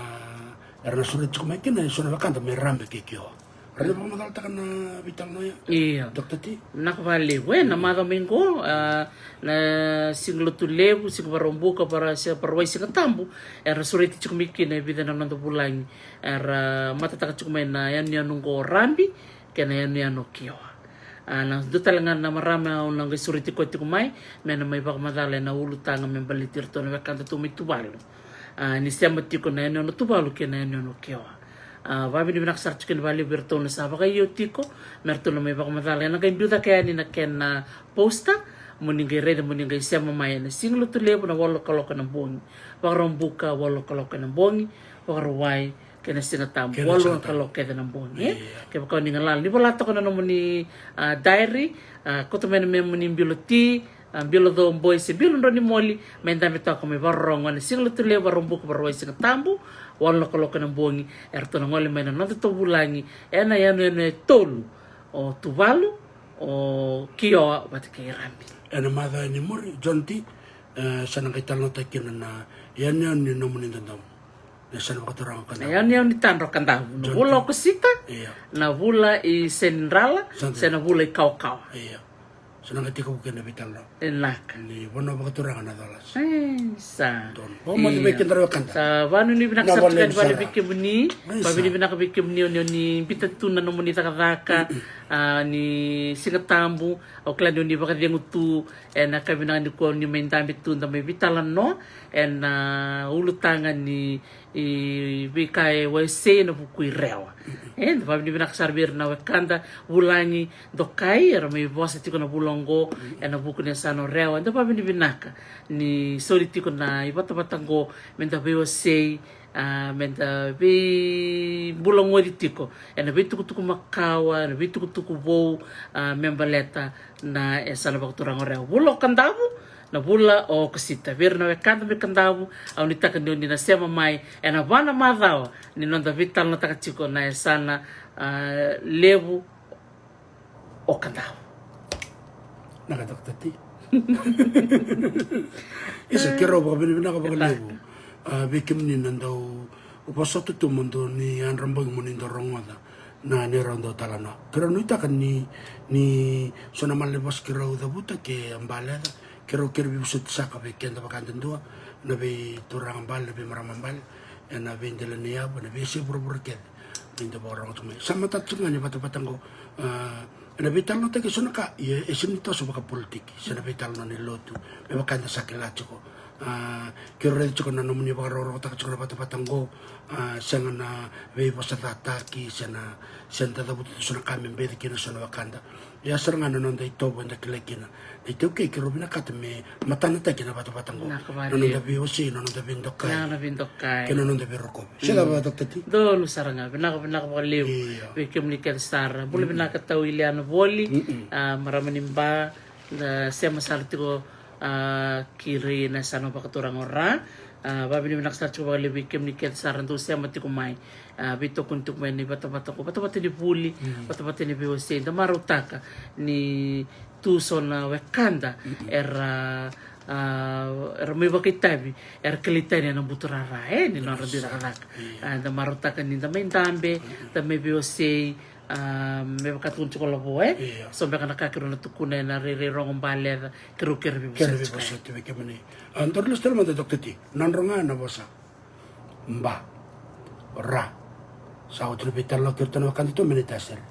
era na sureti tiko mai kina e so na wekada mai Rabe kei Kioa. Ra na vakamacalataka na veitalanoa ya. Io. Doctor T. Vinaka vakalevu, e, na macawa mai qo, a, na Siga Lotulevu, Siga Vakaraubuka, Vara, se Vakarauwai, Siga Tabu, era sureti tiko mai kina e vica na noda vulagi era matataka tiko mai na yanuyanu qo o Rabe kei na yanuyanu o Kioa. A, na dua tale ga na marama au na qai sureti koya tiko mai me na mai vakamacala ena ulutaga me baleti iratou na wekada tu mai Tuvalu. A, ni sema tiko na yanuyanu o Tuvalu kei na yanuyanu o Kioa. A, vakavinavinaka sara tiko kina vakalevu vei iratou na sa vakaio tiko me ratou na mai vakamacala. Ena qai biu cake yani na kena poster mo ni qai raica, mo ni qai sema mai ena Siga Lotulevu na walu na kaloko ena bogi, Vakaraubuka walu na kaloko ena bogi, Vakarauwai kei na Siga Tabu walu na kaloko kece ena bogi, e? Io. Kevaka o ni galala ni vola toka na nomuni, a, diary, a, kauta mai na memuni bilo ti, a, bilo co boi se bilo drau ni moli, mai dabe toka mai vakarorogo ena Siga Lotulevu, Vakaraubuka, Vakarauwai, Siga Tabu walu na kaloko ena bogi. Eratou na gole mai na nodatou vulagi ena yanuyanu e tolu, o Tuvalu, o Kioa vata kei Rabe. Ena macawa ni muri, John T, e, sa na qai talanoataki kina na yanuyanu ni nomuni dodomo. Na yasana vakaturaga o Kadavu. Na yanuyanu ni tadra o Kadavu. Na vula Okosita, io, na vula i Senidrala, se na vula i Kawakawa. Io. Sa na qai tekivu kina na veitalanoa. E naka. Ni vanua vakaturaga na Colasa. E, sa. Donu. Io. Vakamoce vei keda na wekada. Sa vakanuinui vinaka sara tiko yani vei kemuni. Vakavinavinaka vei kemuni o ni, o ni biuta tu na nomuni cakacaka, a, ni Siga Tabu. Au kila ni o ni vakacegu tu ena yakavi vinaka nikua, ni mai dabe tu da mai veitalanoa ena ulutaga ni veika e wasei ena vuku i Rewa. E, da vakavinavinaka sara vei ira na wekada vulagi dokai era mai vosa tiko na vula oqo ena vuku ni yasana o Rewa. Da vakavinavinaka ni soli tiko na ivatavata oqo me da veiwasei, a, me da veibulagoci tiko ena veitukutuku makawa, ena veitukutuku vou, a, me baleta na yasana vakaturaga o Rewa. Vula o Kadavu, Na vula o Okosita. Vei ira na wekada mai Kadavu, au nuitaka ni oni na sema mai ena va na macawa ni noda veitalanoataka tiko na yasana, ah, levu o Kadavu. Na ka Doctor T. Isa, keirau vakavinavinaka vakalevu, ah, vei kemuni na dau vosota tu mo dou ni yadra bogi mo ni dau rogoca na neirau dau talanoa. Keirau nuitaka ni, ni so na mala ni vosa keirau cavuta ke baleca, keirau kere veivosoti saka vei keda vakadadua, na veituraga bale, na veimarama bale, ena veidela ni yavu, ena veiyasai vuravura kece. Ni da vakarogo tu mai. Sa matata tiko ga ni vatavata qo, ah, ena veitalanoataki eso na ka, ia e sega ni toso vakapolitiki, se na veitalanoa ni lotu, me vaka eda sa kila tiko. Ah, keirau raica tiko na nomuni vakarokorokotaka tiko na vatavata qo, ah, sega na veivosacataki, se na, se da cavuta tu so na ka me beci kina so na wekada. Ia sara ga na noda itovo eda kilai kina. Na iTaukei keirau vinakata me matanataki na vatavata qo. Vinaka vakalevu. Na noda veiwasei, na noda veidokai. Na noda veidokai. Kei na noda veirokovi. Se cava, Doctor T? Donu sara ga, vinaka, vinaka vakalevu. Io. Vei kemuni kece sara. Bula vinaka tau Iliana Voli, ah, marama ni Ba, da sema sara tiko, ah, kiri na yasana vakaturaga o Ra. Ah, vavinavinaka sara tiko vakalevu vei kemuni kece sara dou sema tiko mai. Ah, veitokoni tiko mai ni vatavata ko, vatavata ni vuli, vatavata ni veiwasei. Da marautaka ni tu so na wekada era, ah, era mai vakaitavi, era kilai tani ena buturara, e, ni nodra dui cakacaka. Io. Ah, da marautaka ni da mai dabe, da mai veiwasei, ah, me vaka tukuni tiko o Lavo, e? Io. So beka na ka keirau na tukuna ena rairai rogo baleca, keirau kere veivosoti. Kere veivosoti vei kemuni. Ah, daru lesu tale mada, Doctor T. Nodra ga na vosa. Ba. Ra. Sa oti na veitalanoa kei iratou na wekada tu mai Naitasiri.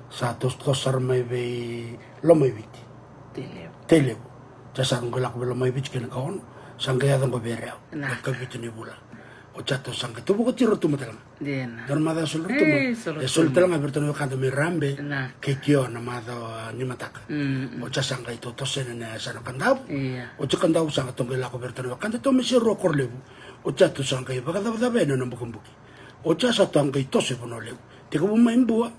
Sa tosotoso sara mai vei Lomaiviti. Tailevu. Tailevu. Sa sa qai lako vei Lomaiviti kei na kaono. Sa qai yaco qo vei Rewa. Na. Na ikavitu ni vula. Oti sa tou sa qai tou vakoti iratou tu mai tale ga. Dina. Dua na macawa soli iratou tu mai. E, soli iratou tu mai. E soli tale ga vei iratou na wekada mai Rabe. Na. Kei Kio na macawa ni mataka. Mm, mm. Oti sa sa qai tou toso yani ena yasana o Kadavu. Ia. Oti Kadavu sa qai tou qai lako vei iratou na wekada tou mai Serua, Korolevu. Oti sa tou sa qai vakacavacava yani ena Bukabuki. Oti sa sa tou qai toso i Vanua Levu. Tekivu mai Bua,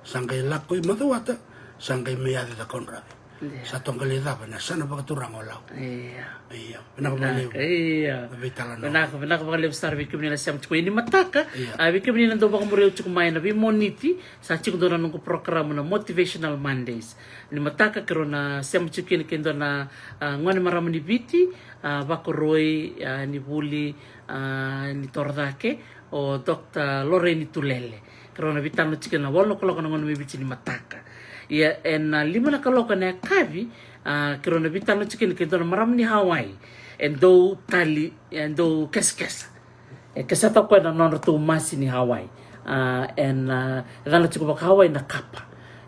sa qai lako i Macuata, sa qai mai yaco i Cakaudrove. Ia. Sa tou qai lai cava ena yasana vakaturaga o Lau. Ia. Ia. Vinaka vakalevu. Ia. Na veitalanoa. Vinaka, vinaka vakalevu sara vei kemuni na sema tiko yani mataka. Ia. Ah, vei kemuni na dau vakamuria au tiko mai ena veimoniti, sa tiko dua na noqu porokaramu na Motivational Mondays. Ni mataka keirau na sema tiko kina kei dua na, ah, gone marama ni Viti, ah, vakoroi, ah, ni vuli, ah, ni torocake, o Doctor Lorraine Tulele. Keirau na veitalanoa tiko ena walu na kaloko na gauna mai Viti ni mataka. Ia ena, ah, lima na kaloko ena yakavi, ah, keirau na veitalanoa tiko kina kei dua na marama ni Hawaii. E dau tali, e dau kesakesa. E keseta o koya na nodratou masi ni Hawaii. Ah, ena, ah, e cala tiko vaka-Hawaii na kapa.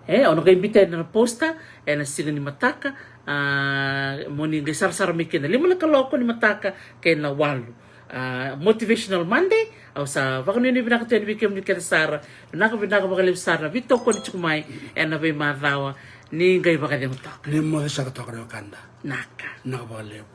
E, o na qai biuta ena poster ena siga ni mataka, ah, mo ni qai sarasara mai kina lima na kaloko ni mataka kei na walu. Ah, Motivational Monday, au sa vakanuinui vinaka tu yani vei kemuni kece sara. Vinaka, vinaka vakalevu sara na veitokoni tiko mai ena veimacawa. Ni qai vakacegu toka. Ni moce saka toka na wekada. Naka. Vinaka vakalevu.